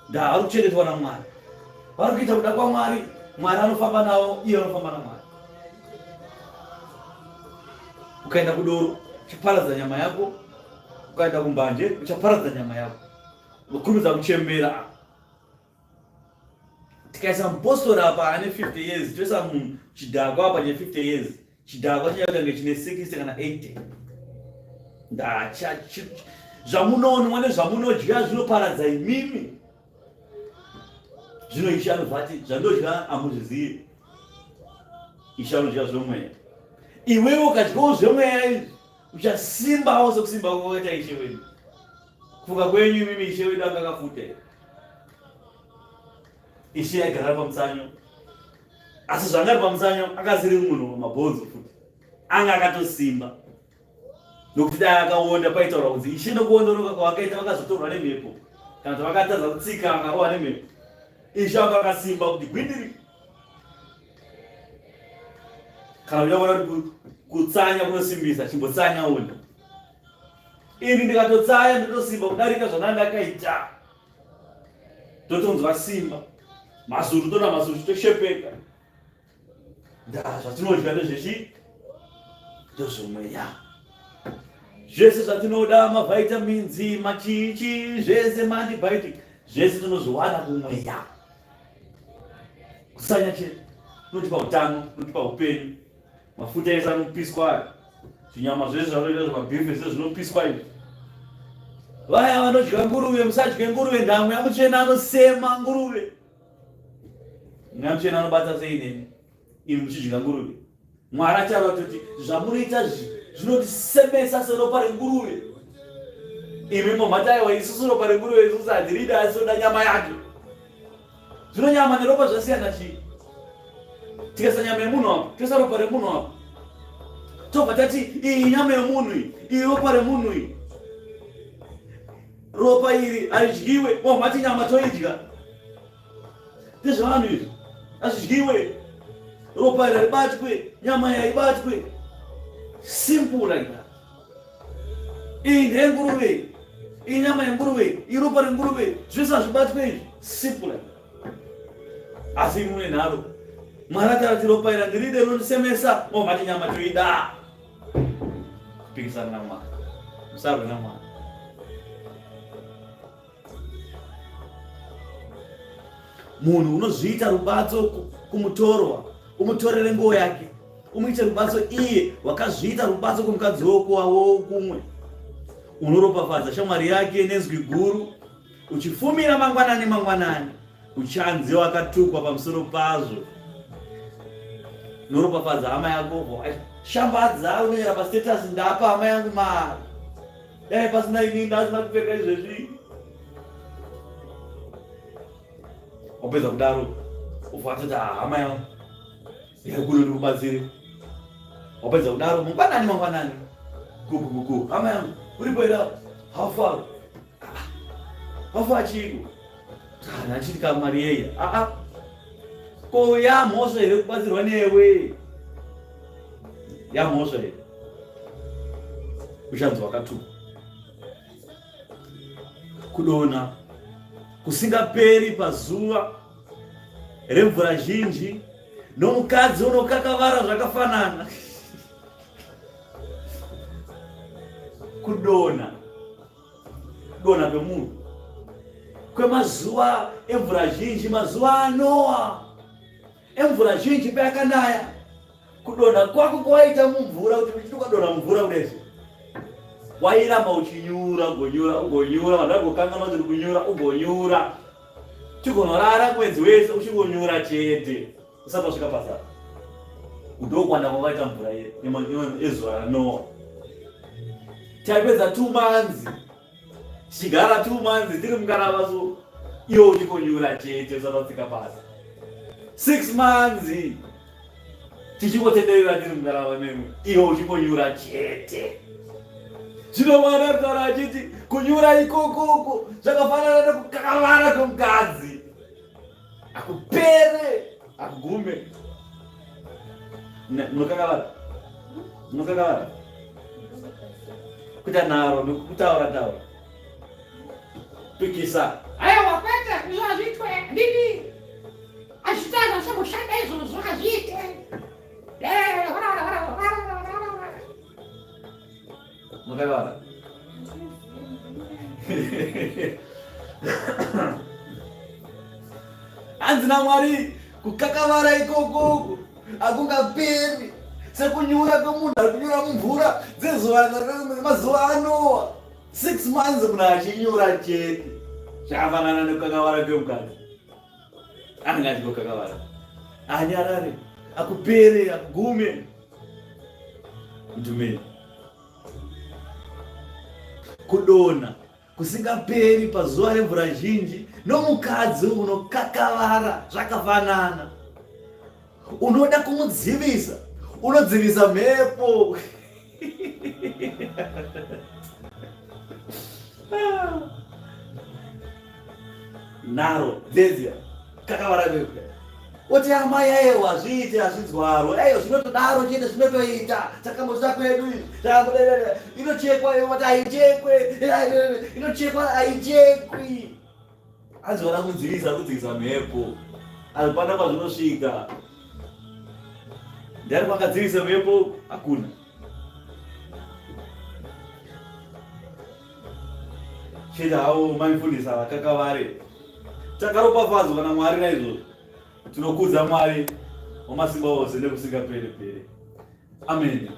ndaa vari kuchengetwa namwari vari kuita kuda kwamwari mwari anofamba navo iye anofamba namwari ukaenda kudoro uchaparadza nyama yako ukaenda kumbanje uchaparadza nyama yako unokurumidza kuchembera tikaisa mupostori apa ane 50 years toisa munhu chidhakwa apa chine 50 years chidhakwa chinyaya kutange chine 60 kana 80 ndacha zvamunonwa nezvamunodya zvinoparadza imimi zvino ishe anobva ati zvandodya hamuzvizivi ishe anodya zvomweya iwewe ukadyawo zvemweya izvi uchasimbawo sekusimba kwakaita ishe wedu kufunga kwenyu imimi ishe wedu anga akafuta ishe aigara pamutsanyo asi zvanga ari pamutsanyo akasiri munhu wamabhonzo futi anga akatosimba nokuti dai akaonda paitaurwa kunzi ishe nokuondoroka kwavakaita vakazotorwa nemhepo kana kuti vakatadza kutsika vakarohwa nemhepo ishe anga akasimba kuti gwindiri kana uchaona kuti kutsanya kunosimbisa chimbotsanya une ini ndikatotsanya ndotosimba kudarika zvandanga ndakaita totonzwa simba mazuru tona mazuru toshepeka ndaa zvatinodya ndezvechi ndozvomweya zvese zvatinoda mavitaminsi machichi zvese maantibiotic zvese tinozviwana kumweya kusanya chete kunotipa utano kunotipa upenyu mafuta ese anopiswa ayo zvinyama zvese zvanoita zvemabhifu zvese zvinopiswa izvi vaya vanodya nguruve musadye nguruve ndamwe amutsvena anosema nguruve mweya mutsvena anobata sei nemi imi muchidya nguruve mwari achava kuti zvamunoita zvinotisemesa seropa renguruve imi momhati aiwa isusu ropa renguruve isusu hatiridi asi toda nyama yacho zvino nyama neropa zvasiyana chii tikaisa nyama yemunhu apo toisa ropa remunhu apo tobva tati iyi nyama yemunhu iyi iyi ropa remunhu iyi ropa iri haridyiwe momhati nyama toidya ndezvevanhu izvi hazvidyiwe ropa iri haribatwe nyama iyi haibatwe simple like that iyi ndeyenguruve iyi nyama yenguruve iyi ropa renguruve zvese hazvibatwe izvi simple like that asi mune nharo mwari akati ropa iri handiride rinondisemesa momhati nyama toida kupikisana namwari musarwe namwari Munhu unozviita rubatso kumutorwa, umutorere nguo yake, umuite rubatso iye wakazviita rubatso kumukadzi wokumwe. Unoropafadza shamwari yake nenzwi guru, uchifumira mangwanani mangwanani, uchanzi wakatukwa pamusoro pazvo. Unoropafadza hama yako, shambadza, unonyora pastatus, ndapa hama yangu mari. Dai pasina ini ndasina kupfeka izvezvi. Wapedza kudaro ubva watoti ah, hama yangu yakuno ndikubatsire. Wapedza kudaro mangwanani mangwanani kukukuku hama yangu uripo here how far? Ah, how far chiiko? Kana achiti kamari yeye aa ah, ko yamhosva here kubatsirwa newe? Yamhosva here? Uchanzi wakatukwa. Kudonha kusingaperi pazuva remvura zhinji. Nomukadzi unokakavara zvakafanana. Kudonha. Kudonha kwemunhu. Kwemazuva emvura zhinji, mazuva aNoa. Emvura zhinji payakanaya. Kudonha kwako kwawaita mumvura kuti uchiti ukadonha mumvura kudai wairamba uchinyura ugonyura ugonyura vanhu vagokanganwa kuti kunyura ugonyura tigonorara mwedzi wese uchingonyura chete usati wasvika pasi apa ndokuwanda kwakaita mvura yezuva ranoa taipedza 2 months tichigara 2 months tiri mukarava so iwo uchingonyura chete usati watsika pasi 6 months tichingotenderera tiri mukarava nemwe iwo uchingonyura chete. Zvino Mwari arikutaura achiti kunyura ikokoko zvakafanana nekukakavara kwemukadzi, hakupere, hakugume. Munokakavara, munokakavara kuita nharo nekutaura taura pikisa. Aiwa, kwete, izvo hazviitwe ndini hazvitanga zvamushanda izvozvo hazviite. Munokakavara hanzi naMwari kukakavara ikokoko hakungaperi sekunyura kwemunhu ari kunyura mumvura dzezuva mazuva aNoa. 6 months munhu achinyura chete, zvakafanana nekukakavara kwemukadzi. Anenge achingokakavara, anyarare, akupere, akugume. Mtumeni kudonha kusingaperi pazuva remvura zhinji nomukadzi unokakavara zvakafanana. Unoda kumudzivisa, unodzivisa mhepo. Nharo dzedziya kakavara vekuda oti amai aiwa hazviiti, hazvinzwaro, aiwa zvinotodaro chete, zvinotoita, takambozvita kwedu izvi, takamboda inochekwa, wati haichekwe, inochekwa, haichekwi. Hanzi vada kudzivisa, kudzivisa mhepo, hazvipana kwazvinosvika. Ndiani kwakadzivisa mhepo? Hakuna. Chete havo maifundisa vakakavare. Takaropafadzwa naMwari, naizvozvo tinokudza Mwari wamasimba ose nekusingaperi peri. Amen.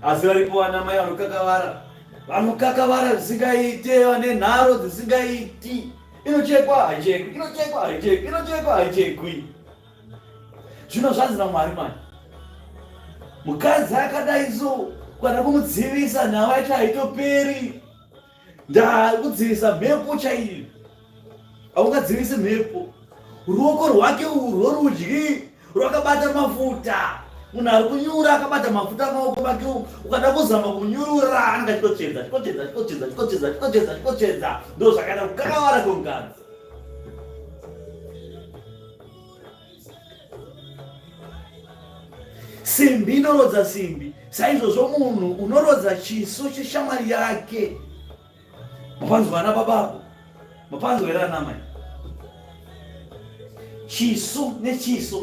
Asi varipo vana mai vanokakavara, vanokakavara zvisingaite, vane nharo dzisingaiti. Inochekwa haichekwi, inochekwa haichekwi, inochekwa haichekwi. Zvino zvanzi naMwari mani, mukadzi akadai so kana kumudzivisa, nhau yacho haitoperi. Ndakudzivisa mhepo chaiyo, haungadzivisi mhepo. Ruoko rwake urwu rworudyi rwakabata mafuta. Munhu ari kunyura akabata mafuta maoko make umu, ukada kuzama kunyurura anenge achitotsvedza, achitotsvedza, achitotsvedza, achitotsvedza, achitotsvedza, achitotsvedza. Ndo zvakaita kukakavara kwemukadzi. Simbi inorodza simbi, saizvozvo munhu unorodza chiso cheshamwari yake. Mapanzwa ana babako, mapanzwa here ana mai? Chiso nechiso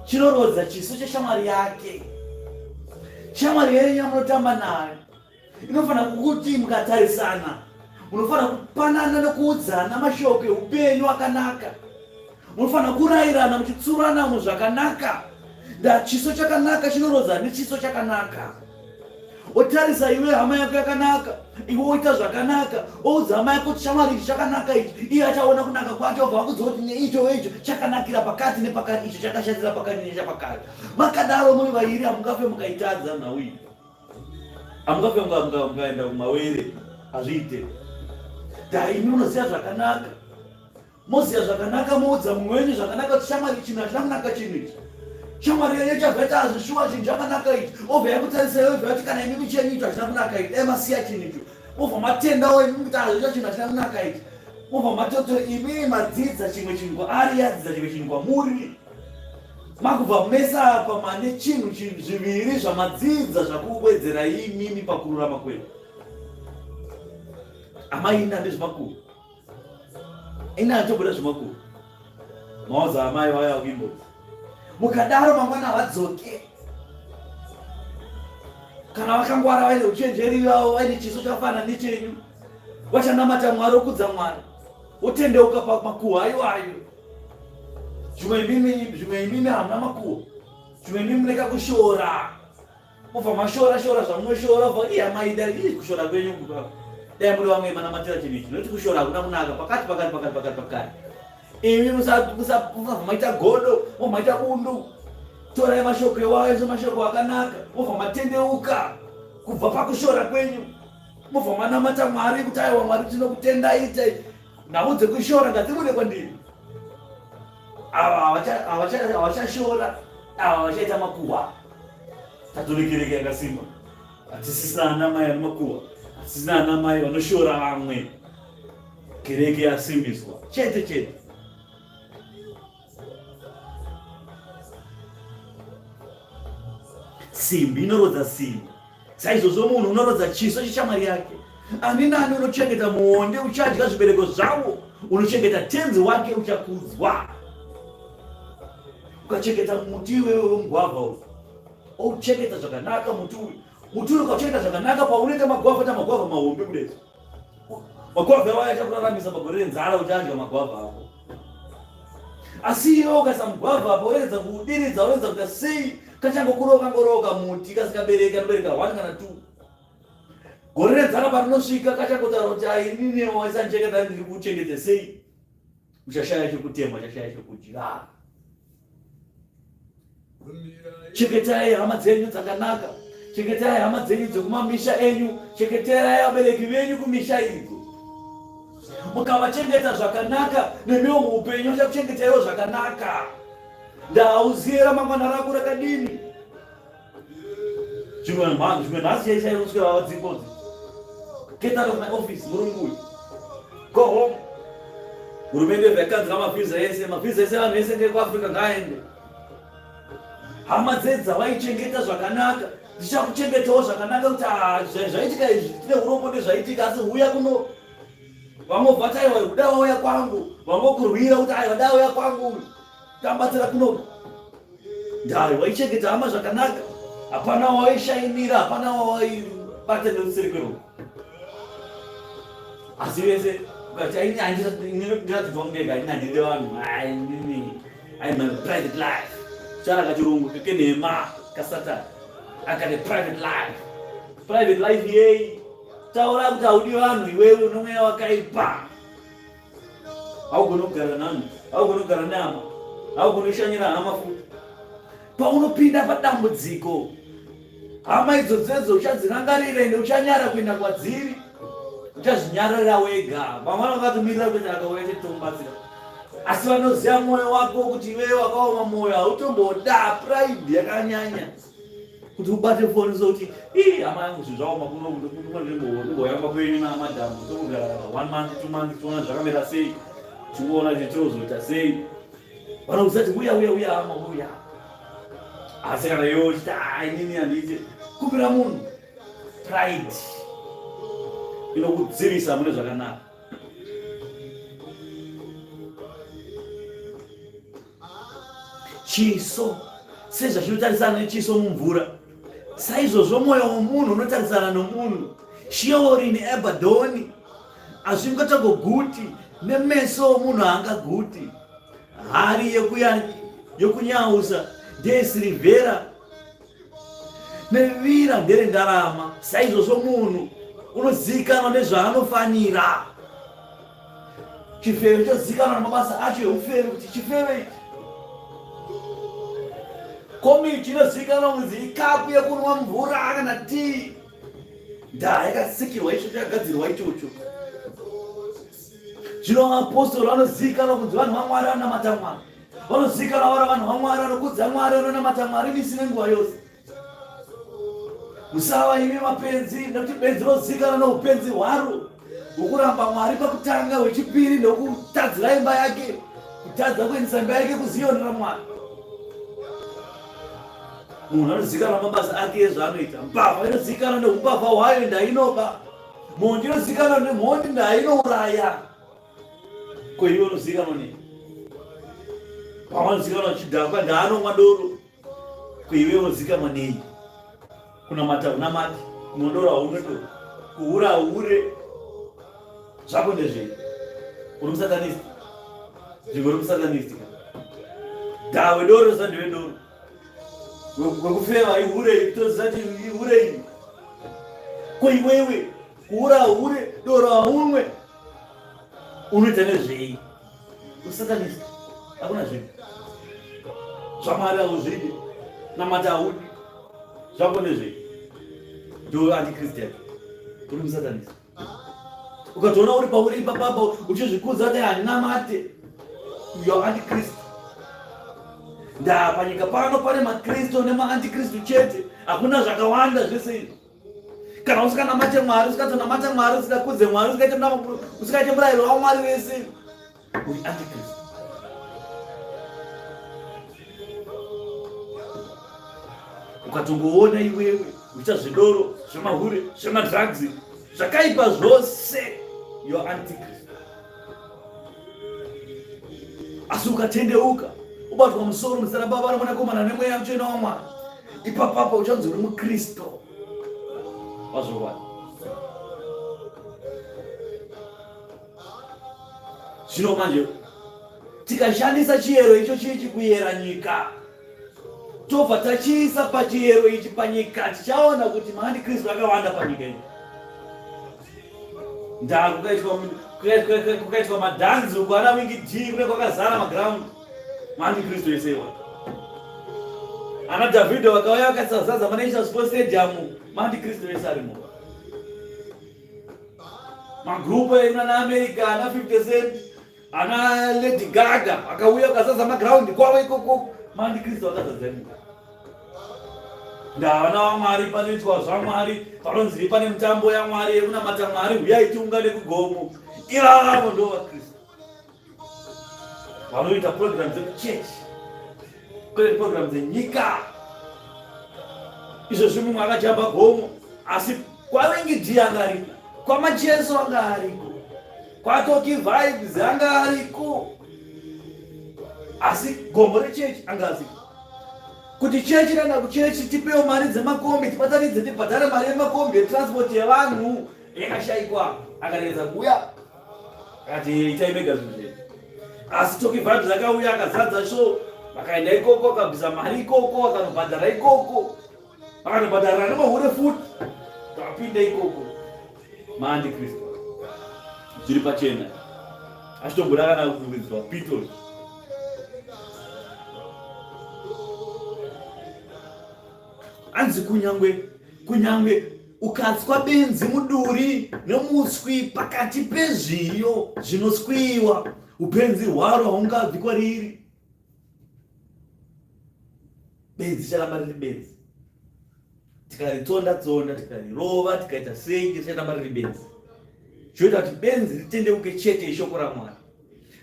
chinorodza chiso cheshamwari yake. Shamwari yenyu yamunotamba nayo inofanira kukuti mukatarisana munofanira kupanana nekuudzana mashoko eupenyu akanaka, munofanira kurayirana muchitsurana muzvakanaka. Nda chiso chakanaka chinorodza nechiso chakanaka. Otarisa iwe hama yako yakanaka, iwe woita zvakanaka, oudza hama yako kuti shamwari ichi chakanaka ichi, iye achaona kunaka kwacho, obva akudza kuti neicho icho chakanakira pakati nepakati, icho chakashatira pakati nechapakati. Makadaro muri vairi hamungafe mukaitadza nhau iyi, hamungafe mukaenda kumawere, hazviite. Daimi munoziva zvakanaka, moziva zvakanaka, moudza mumwe wenyu zvakanaka kuti shamwari chinhu hachina kunaka chinhu ichi. Shamwari yenyu chabva ita azvishuwa, chinhu chakanaka ichi, obva yakutarisai, obva yati kana imimi chenyu icho hachina kunaka ichi, dai masiya chinhu icho, obva matendawo imimi kuti azvishuwa, chinhu hachina kunaka ichi, obva matoto imimi madzidza chimwe chinhu kwaari, yadzidza chimwe chinhu kwamuri. Makubva mese apa mane chinhu zviviri zvamadzidza zvakuwedzerai imimi pakururama kwedu. Amai, ina ndezvemakuru, ina atobuda zvemakuru. Maoza amai vauya kuinbox. Mukadaro mangwana havadzoke. Kana vakangwara vaine uchenjeri vavo vaine chiso chakafanana nechenyu, vachanamata Mwari okudza Mwari, wotendeuka pamakuhwa iwayo. Zvimwe imimi, zvimwe imimi hamuna makuhwa, zvimwe imimi muneka kushora Mobva mashora shora zvamunoshora obva iya maida ii kushora kwenyu kuka. Dai muri vamwe manamatira chinhu ichi nokuti kushora hakuna kunaka pakati pakati pakati pakati pakati. Imi musa mubva maita godo, mobva maita bundu. Torai mashoko iwayo semashoko akanaka, mobva matendeuka kubva pakushora kwenyu. Mobva manamata Mwari kuti aiwa Mwari tinokutendai itai. Nhau dzekushora ngadzibude kwandiri. Ava havachashora, ava vachaita makuhwa. Tatove kereke yakasimba, hatisisina ana mai ane makuhwa, hatisisina ana mai vanoshora vamwe. Kereke yasimbiswa chete chete. Simbi inorodza simbi. Saizvozvo munhu unorodza chiso cheshamwari yake. Ani nani unochengeta muonde uchadya zvibereko zvawo, unochengeta tenzi wake uchakudzwa. Ukachengeta muti iwewe wemugwavha uyu, ouchengeta zvakanaka muti uyu, muti uyu ukauchengeta zvakanaka, paunoita magwavha ta magwavha mahombe kudai, magwavha iwayo achakuraramisa pagore renzara, uchadya magwavha ako. Asi iwe ukaisa mugwavha apa woregedza kuudiridza, woregedza kuita sei, kachangokura kangoroka muti kasikabereki kanobereka one kana two. Gore renzara parinosvika kachangotaura kuti ainini waisandichengeta ndiri kuchengete sei, uchashaya chekutema, uchashaya chekudya. Chengetai hama dzenyu dzakanaka, chengetai hama dzenyu dzekumamisha enyu, chengeterai vabereki venyu kumisha idzo. Mukavachengeta zvakanaka, nemiwo muupenyu vachakuchengetaiwo zvakanaka. Ndauziye ramangwana rako rakadini? Zvimwe zvimwe nhasi chai chai kuswera vadzingwa Get out of my office, murungu uyu. Go home. Hurumende yakanzira mavhiza ese, mavhiza ese vanhu vese ngekuAfrica ngaaende. Hama dzedu dzavaichengeta zvakanaka, dzichakuchengetawo zvakanaka kuti ah, zvaitika izvi tine urombo nezvaitika asi huya kuno. Vamwe vati aiwa kuda wauya kwangu, vamwe kurwira kuti aiwa da wauya kwangu. Tambatsira kuno. Ndayo waichengeta hama zvakanaka, hapana wawaishainira, hapana wawaibata neruseri kweroko. Asi vese ukati aini handindiratidzwa mudega, aini handide vanhu, ainini I'm a private life. Chara kachirungu kekenhema kasatani akati private life. Private life yei? Taura kuti haudi vanhu iwewe unomweya wakaipa. Haugoni kugara nani, haugoni kugara nehama, haugoni kushanyira hama futi. Paunopinda padambudziko, hama idzodzedzo uchadzirangarira ende uchanyara kuenda kwadziri, uchazvinyararira wega. Vamwe vakatomirira kuti akauya chete tomubatsira, asi vanoziva mwoyo wako kuti iwewe wakaoma mwoyo, hautomboda pride yakanyanya kuti ubate foni sokuti ii hama yangu zvinhu zvaoma kuno ndimboyamba kwenyu namadhamu tokugara one month two months tiona zvakamira sei tingoona kuti tinozoita sei vanokuziva kuti uya uya uya hama uya asi kana iwe uchiti ah, inini handiite kumbira munhu pride inokudzivisa mune zvakanaka Chiso sezvachinotarisana nechiso mumvura, saizvozvo mwoyo womunhu unotarisana nomunhu. Sheori neAbadhoni hazvingotogoguti, nemeso omunhu haangaguti. Hari yokunyausa ndeyesirivhera, nevira nderendarama. Saizvozvo munhu unozivikanwa nezvaanofanira. Chifeve chozikanwa nemabasa acho eufeve kuti chifeve ichi. Komichi inozivikanwa kunzi ikapu yekunwa mvura kana tii. Ndaa yakasikirwa ichocho yakagadzirwa ichocho. Zvino vapostori vanozivikanwa kunzi vanhu vaMwari vanonamata Mwari. Vanozivikanwa vari vanhu vaMwari vanokudza Mwari vanonamata Mwari misi nenguva yose. Musava imi mapenzi, nekuti benzi rozivikanwa neupenzi hwaro hwokuramba Mwari pakutanga, hwechipiri nokutadzira imba yake, kutadza kuendesa imba yake kuZiyoni raMwari. Munhu anozivikanwa mabasa ake ezvaanoita. Mbavha inozivikanwa neumbavha hwayo ndainoba. Mhondi inozivikanwa nemhondi ndainouraya. Ko iwe unozivikanwa nei? Pawanozikanwa chidhakwa ndaanomwa doro. Kuiwe wozikanwa nei? Kunamata unamati, kumwa doro haunwe doro, kuhura hauhure. Zvako ndezvei? Uri musatanist. Zvimwe uri musatanist ka. Dawe doro sandiwe doro. Wekufeva ihure toziva kuti ihure iri. Ko iwewe kuhura hure doro haunwe. Unoita nezvei? Usatanist. Hakuna zvinhu. ZvaMwari hauzvidi. Namata haudi. Zvako nezvei? Ndiwe antichrist yacho. Uri musatanist. Ukatoona uri pauri ipapapa uchizvikudza kuti handinamate. You are antichrist. Ndaa panyika pano pane maKristu nemaantikristu chete. Hakuna zvakawanda zvese izvi. Kana usikanamate Mwari, usikatonamata Mwari, usingakudze Mwari, usikaite murayiro waMwari wese, uri antichrist. Ukatongoona iwewe uchiita zvedoro, zvemahure, zvemadrugs, zvakaipa zvose, you are antichrist. Asi ukatendeuka, ubatwa musoro muzita raBaba naMwanakomana neMweya Mutsvene waMwari, ipapapo uchanzi uri muKristu wazvokwadi. Zvino manje tikashandisa chiyero icho chichi kuyera nyika, tobva tachiisa pachiyero ichi panyika, tichaona kuti maantikristu akawanda panyika iyi. Ndaa kukaitwa madhanzi uko ana Winky D kune kwakazara maground maantikristu ese iwa. Ana Davido vakauya vakasazaza manational sports stadium maantikristu ese arimo. Magrupu ana America ana 50 Cent ana Lady Gaga vakauya vakazaza maground kwavo ikoko maantikristu akazaza imomo. Ndavana vaMwari panoitwa zvaMwari panonzi pane mitambo yaMwari yekunamata Mwari huyai tiungane kugomo. Ivavo ndo vaKristu vanoita program dzekuchechi kwete program dzenyika. Izvozvi mumwe akajamba gomo asi kwaVingi D anga ariko, kwaMacheso anga ariko, kwaToki Vibes anga ariko, asi gomo rechechi anga asiko. Kuti chechi rana kuchechi tipewo mari dzemakombi tibatanidze tibhadhare mari yemakombi yetransport yevanhu yakashaikwa. Akaregedza kuuya akati itai mega zvinhu zvenyu. Asi Toki Vibes akauya akazadza show, vakaenda ikoko akabvisa mari ikoko akanobhadhara ikoko, vakanobhadhara nemahure futi vakapinda ikoko. Maantikristu zviri pachena achitomboda kana kuridzwa pito. Anzi kunyangwe kunyangwe ukatswa benzi muduri nomutswi pakati pezviyo zvinotswiwa, upenzi hwaro haungabvi kwariri. Benzi charamba riri benzi, tikaritsonda tsonda, tikarirova, tikaita sei, richaramba riri benzi. Choita kuti benzi ritendeuke chete ishoko raMwari.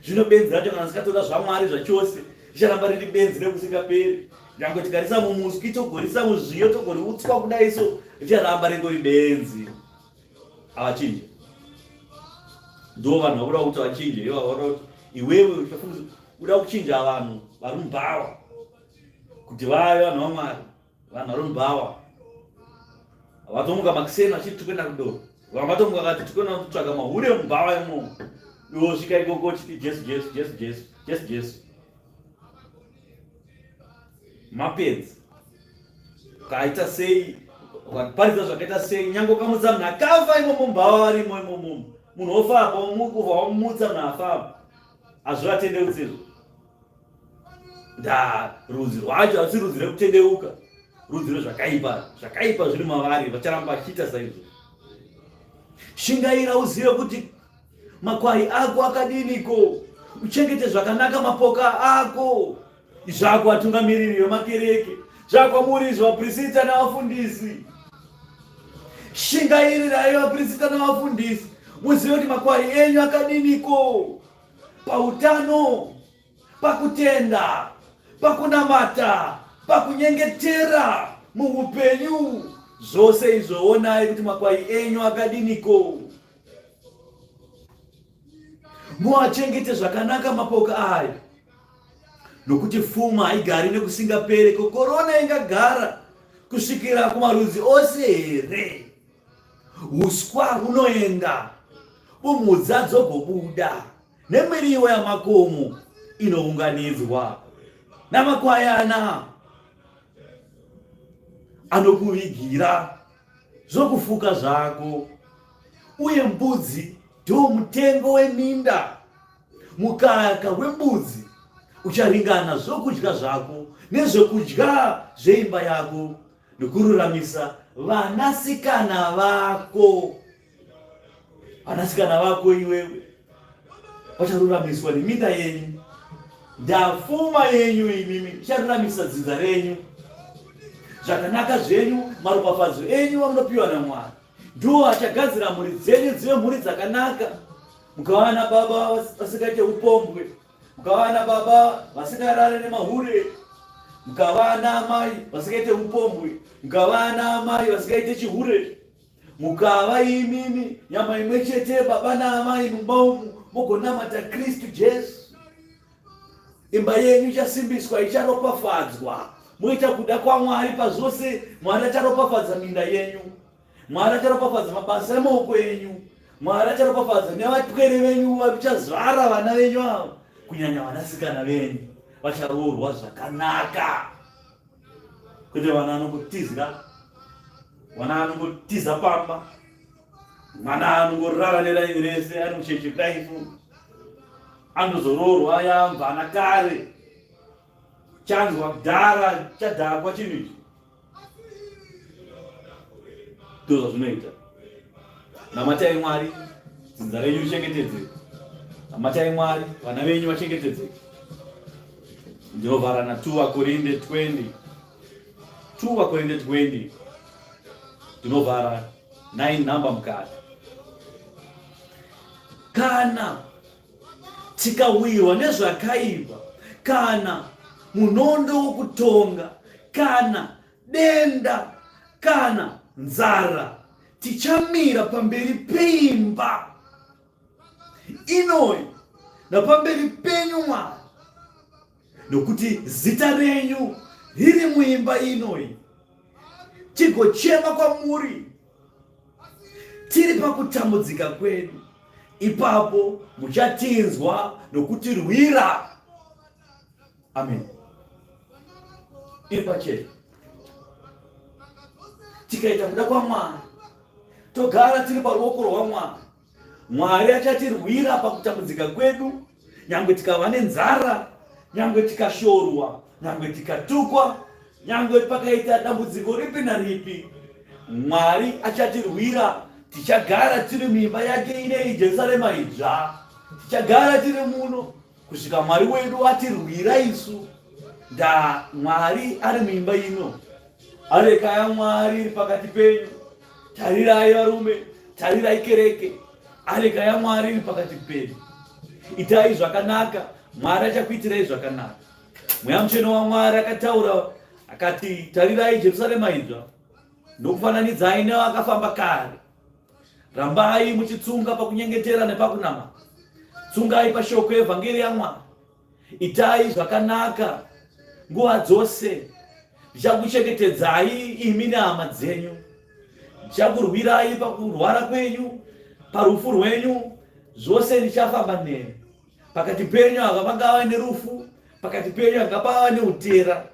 Zvino benzi racho kana risikatoda zvaMwari zvachose richaramba riri benzi nekusingaperi. Nyangwe tikarisa mumuswi togorisa muzviyo togoriutswa kudai so richaramba ringori benzi. Havachinje. Ndo vanhu vakuda kuti vachinje ivo vakuda kuti iwewe uda kuchinja vanhu vari mubhawa kuti vave vanhu vaMwari. Vanhu vari mubhawa vatomuka makuseni vachiti tikuenda kudoro, vamwe vatomuka vakati tikuenda kutsvaga mahure mubhawa imomo. Iwe wosvika ikoko uchiti Jesu Jesu Jesu Jesu Jesu Jesu. Mapenzi ukaita sei, ukaparidza zvakaita sei, nyange ukamutsa munhu akafa imomo mubhawa varimo imomo, munhu ofa apa ubva wamutsa munhu afa apa, hazvivatendeutsi izvo. Ndaa rudzi rwacho hasi rudzi rekutendeuka, rudzi rwezvakaipa, zvakaipa zviri mavari, vacharamba vachiita saizvo. Shingaira uzive kuti makwai ako akadiniko, uchengete zvakanaka mapoka ako. Zvako vatungamiriri vemakereke, zvakwamuri izvo vaprisita navafundisi. Shingairirai vaprisita navafundisi, muzive kuti makwai enyu akadiniko pautano, pakutenda, pakunamata, pakunyengetera, muupenyu. Zvose izvo onai kuti makwai enyu akadiniko. Muachengete zvakanaka mapoka ayo. Nokuti fuma haigari nekusingapere, ko korona ingagara kusvikira kumarudzi ose here? Uswa hunoenda, bumhudza dzogobuda, nemiriwo yamakomo inounganidzwa, namakwayana anokuvigira zvokufuka zvako, uye mbudzi ndiwo mutengo weminda. Mukaka wembudzi ucharingana zvokudya zvako nezvokudya zveimba yako nokururamisa vanasikana vako. Vanasikana vako iwewe vacharuramiswa neminda yenyu, ndafuma yenyu imimi icharuramisa dzinza renyu. Zvakanaka zvenyu, maropafadzo enyu amunopiwa naMwari ndiwo achagadzira mhuri dzenyu dzive mhuri dzakanaka. Mukava ana baba vasingaite upombwe, mukava ana baba vasingarare nemahure, mukava ana amai vasingaite upombwe, mukava ana amai vasingaite chihure, mukava imimi nyama imwe chete baba naamai mumba umu mugonamata Kristu Jesu. Imba yenyu ichasimbiswa, icharopafadzwa. Moita kuda kwaMwari pazvose, Mwari acharopafadza minda yenyu. Mwari acharopafadza mabasa emaoko enyu. Mwari acharopafadza nevapwere venyu vachazvara vana venyu ava, kunyanya vanasikana venyu vacharoorwa zvakanaka, kwete vana anongotizira, vana anongotiza pamba, mwana anongorara neraini rese ari mucheche kudai fu anozoroorwa yamvana kare chanzwa kudhara chadhakwa chinhu ichi. Ndozvazvinoita. Namatai Mwari, dzinza renyu richengetedzeke. Namatai Mwari, vana venyu vachengetedzeke. Ndinovhara na 2 Vakorinde 20. 2 Vakorinde 20. Ndinovhara 9 number mukati. Kana tikawirwa nezvakaipa kana munondo wokutonga kana denda kana nzara tichamira pamberi peimba inoyi napamberi penyu Mwari, nokuti zita renyu riri muimba inoyi, tigochema kwamuri tiri pakutambudzika kwedu, ipapo muchatinzwa nokutirwira. Amen. Iri pachena, tikaita kuda kwaMwari, togara tiri paruoko rwaMwari, Mwari achatirwira pakutambudzika kwedu, nyangwe tikava nenzara, nyangwe tikashorwa, nyangwe tikatukwa, nyangwe pakaita dambudziko ripi naripi, Mwari achatirwira. Tichagara tiri muimba yake inei Jerusarema idzva, tichagara tiri muno kusvika Mwari wedu atirwira isu. Nda Mwari ari muimba ino, areka yaMwari iri pakati penyu. Tarirai varume, tarirai kereke, areka yaMwari iri pakati pedu. Itai zvakanaka, Mwari achakuitirai zvakanaka. Mweya Mutsvene waMwari akataura akati, tarirai Jerusarema idzva, ndokufananidzai nevakafamba kare. Rambai muchitsunga pakunyengetera nepakunamata. Tsungai pashoko evhangeri yaMwari. Itai zvakanaka nguva dzose. Ndichakuchengetedzai imi nehama dzenyu. Ndichakurwirai pakurwara kwenyu, parufu rwenyu, zvose ndichafamba nemi. Pakati penyu hapangava nerufu, pakati penyu hapangava neutera,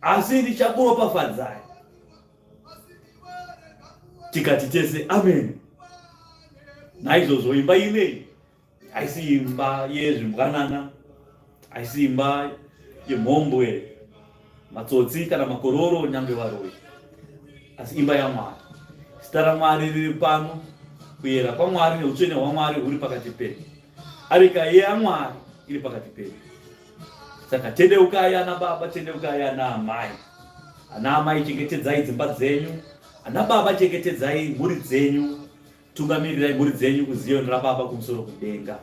asi ndichakuropafadzai. Tikati tese amen. Naizvozvo imba inei haisi imba yezvimbwanana, haisi imba yemhombwe, matsotsi kana makororo, nyange varoyi, asi imba yaMwari. Zita raMwari riri pano, kuyera kwaMwari neutsvene hwaMwari huri pakati pedu. Areka yaMwari iri pakati pedu. Saka tendeukai ana baba, tendeukai ana amai. Ana amai chengetedzai dzimba dzenyu, ana baba chengetedzai mhuri dzenyu. Tungamirirai mhuri dzenyu kuZiyoni raBaba kumusoro kudenga.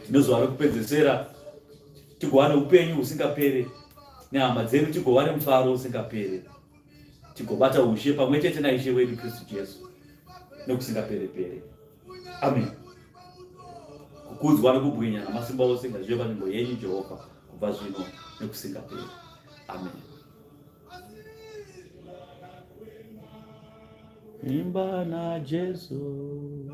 Nezuva rekupedzesera tigova neupenyu husingapere nehama dzedu, tigova nemufaro usingapere, tigobata ushe pamwe chete naIshe wedu Kristu Jesu nekusingapere-pere. Amen. Kukudzwa nekubwinya namasimba ose ngazvive panzvimbo yenyu Jehovha. kubva zvino nekusingaperi. Amen. Imba naJesu.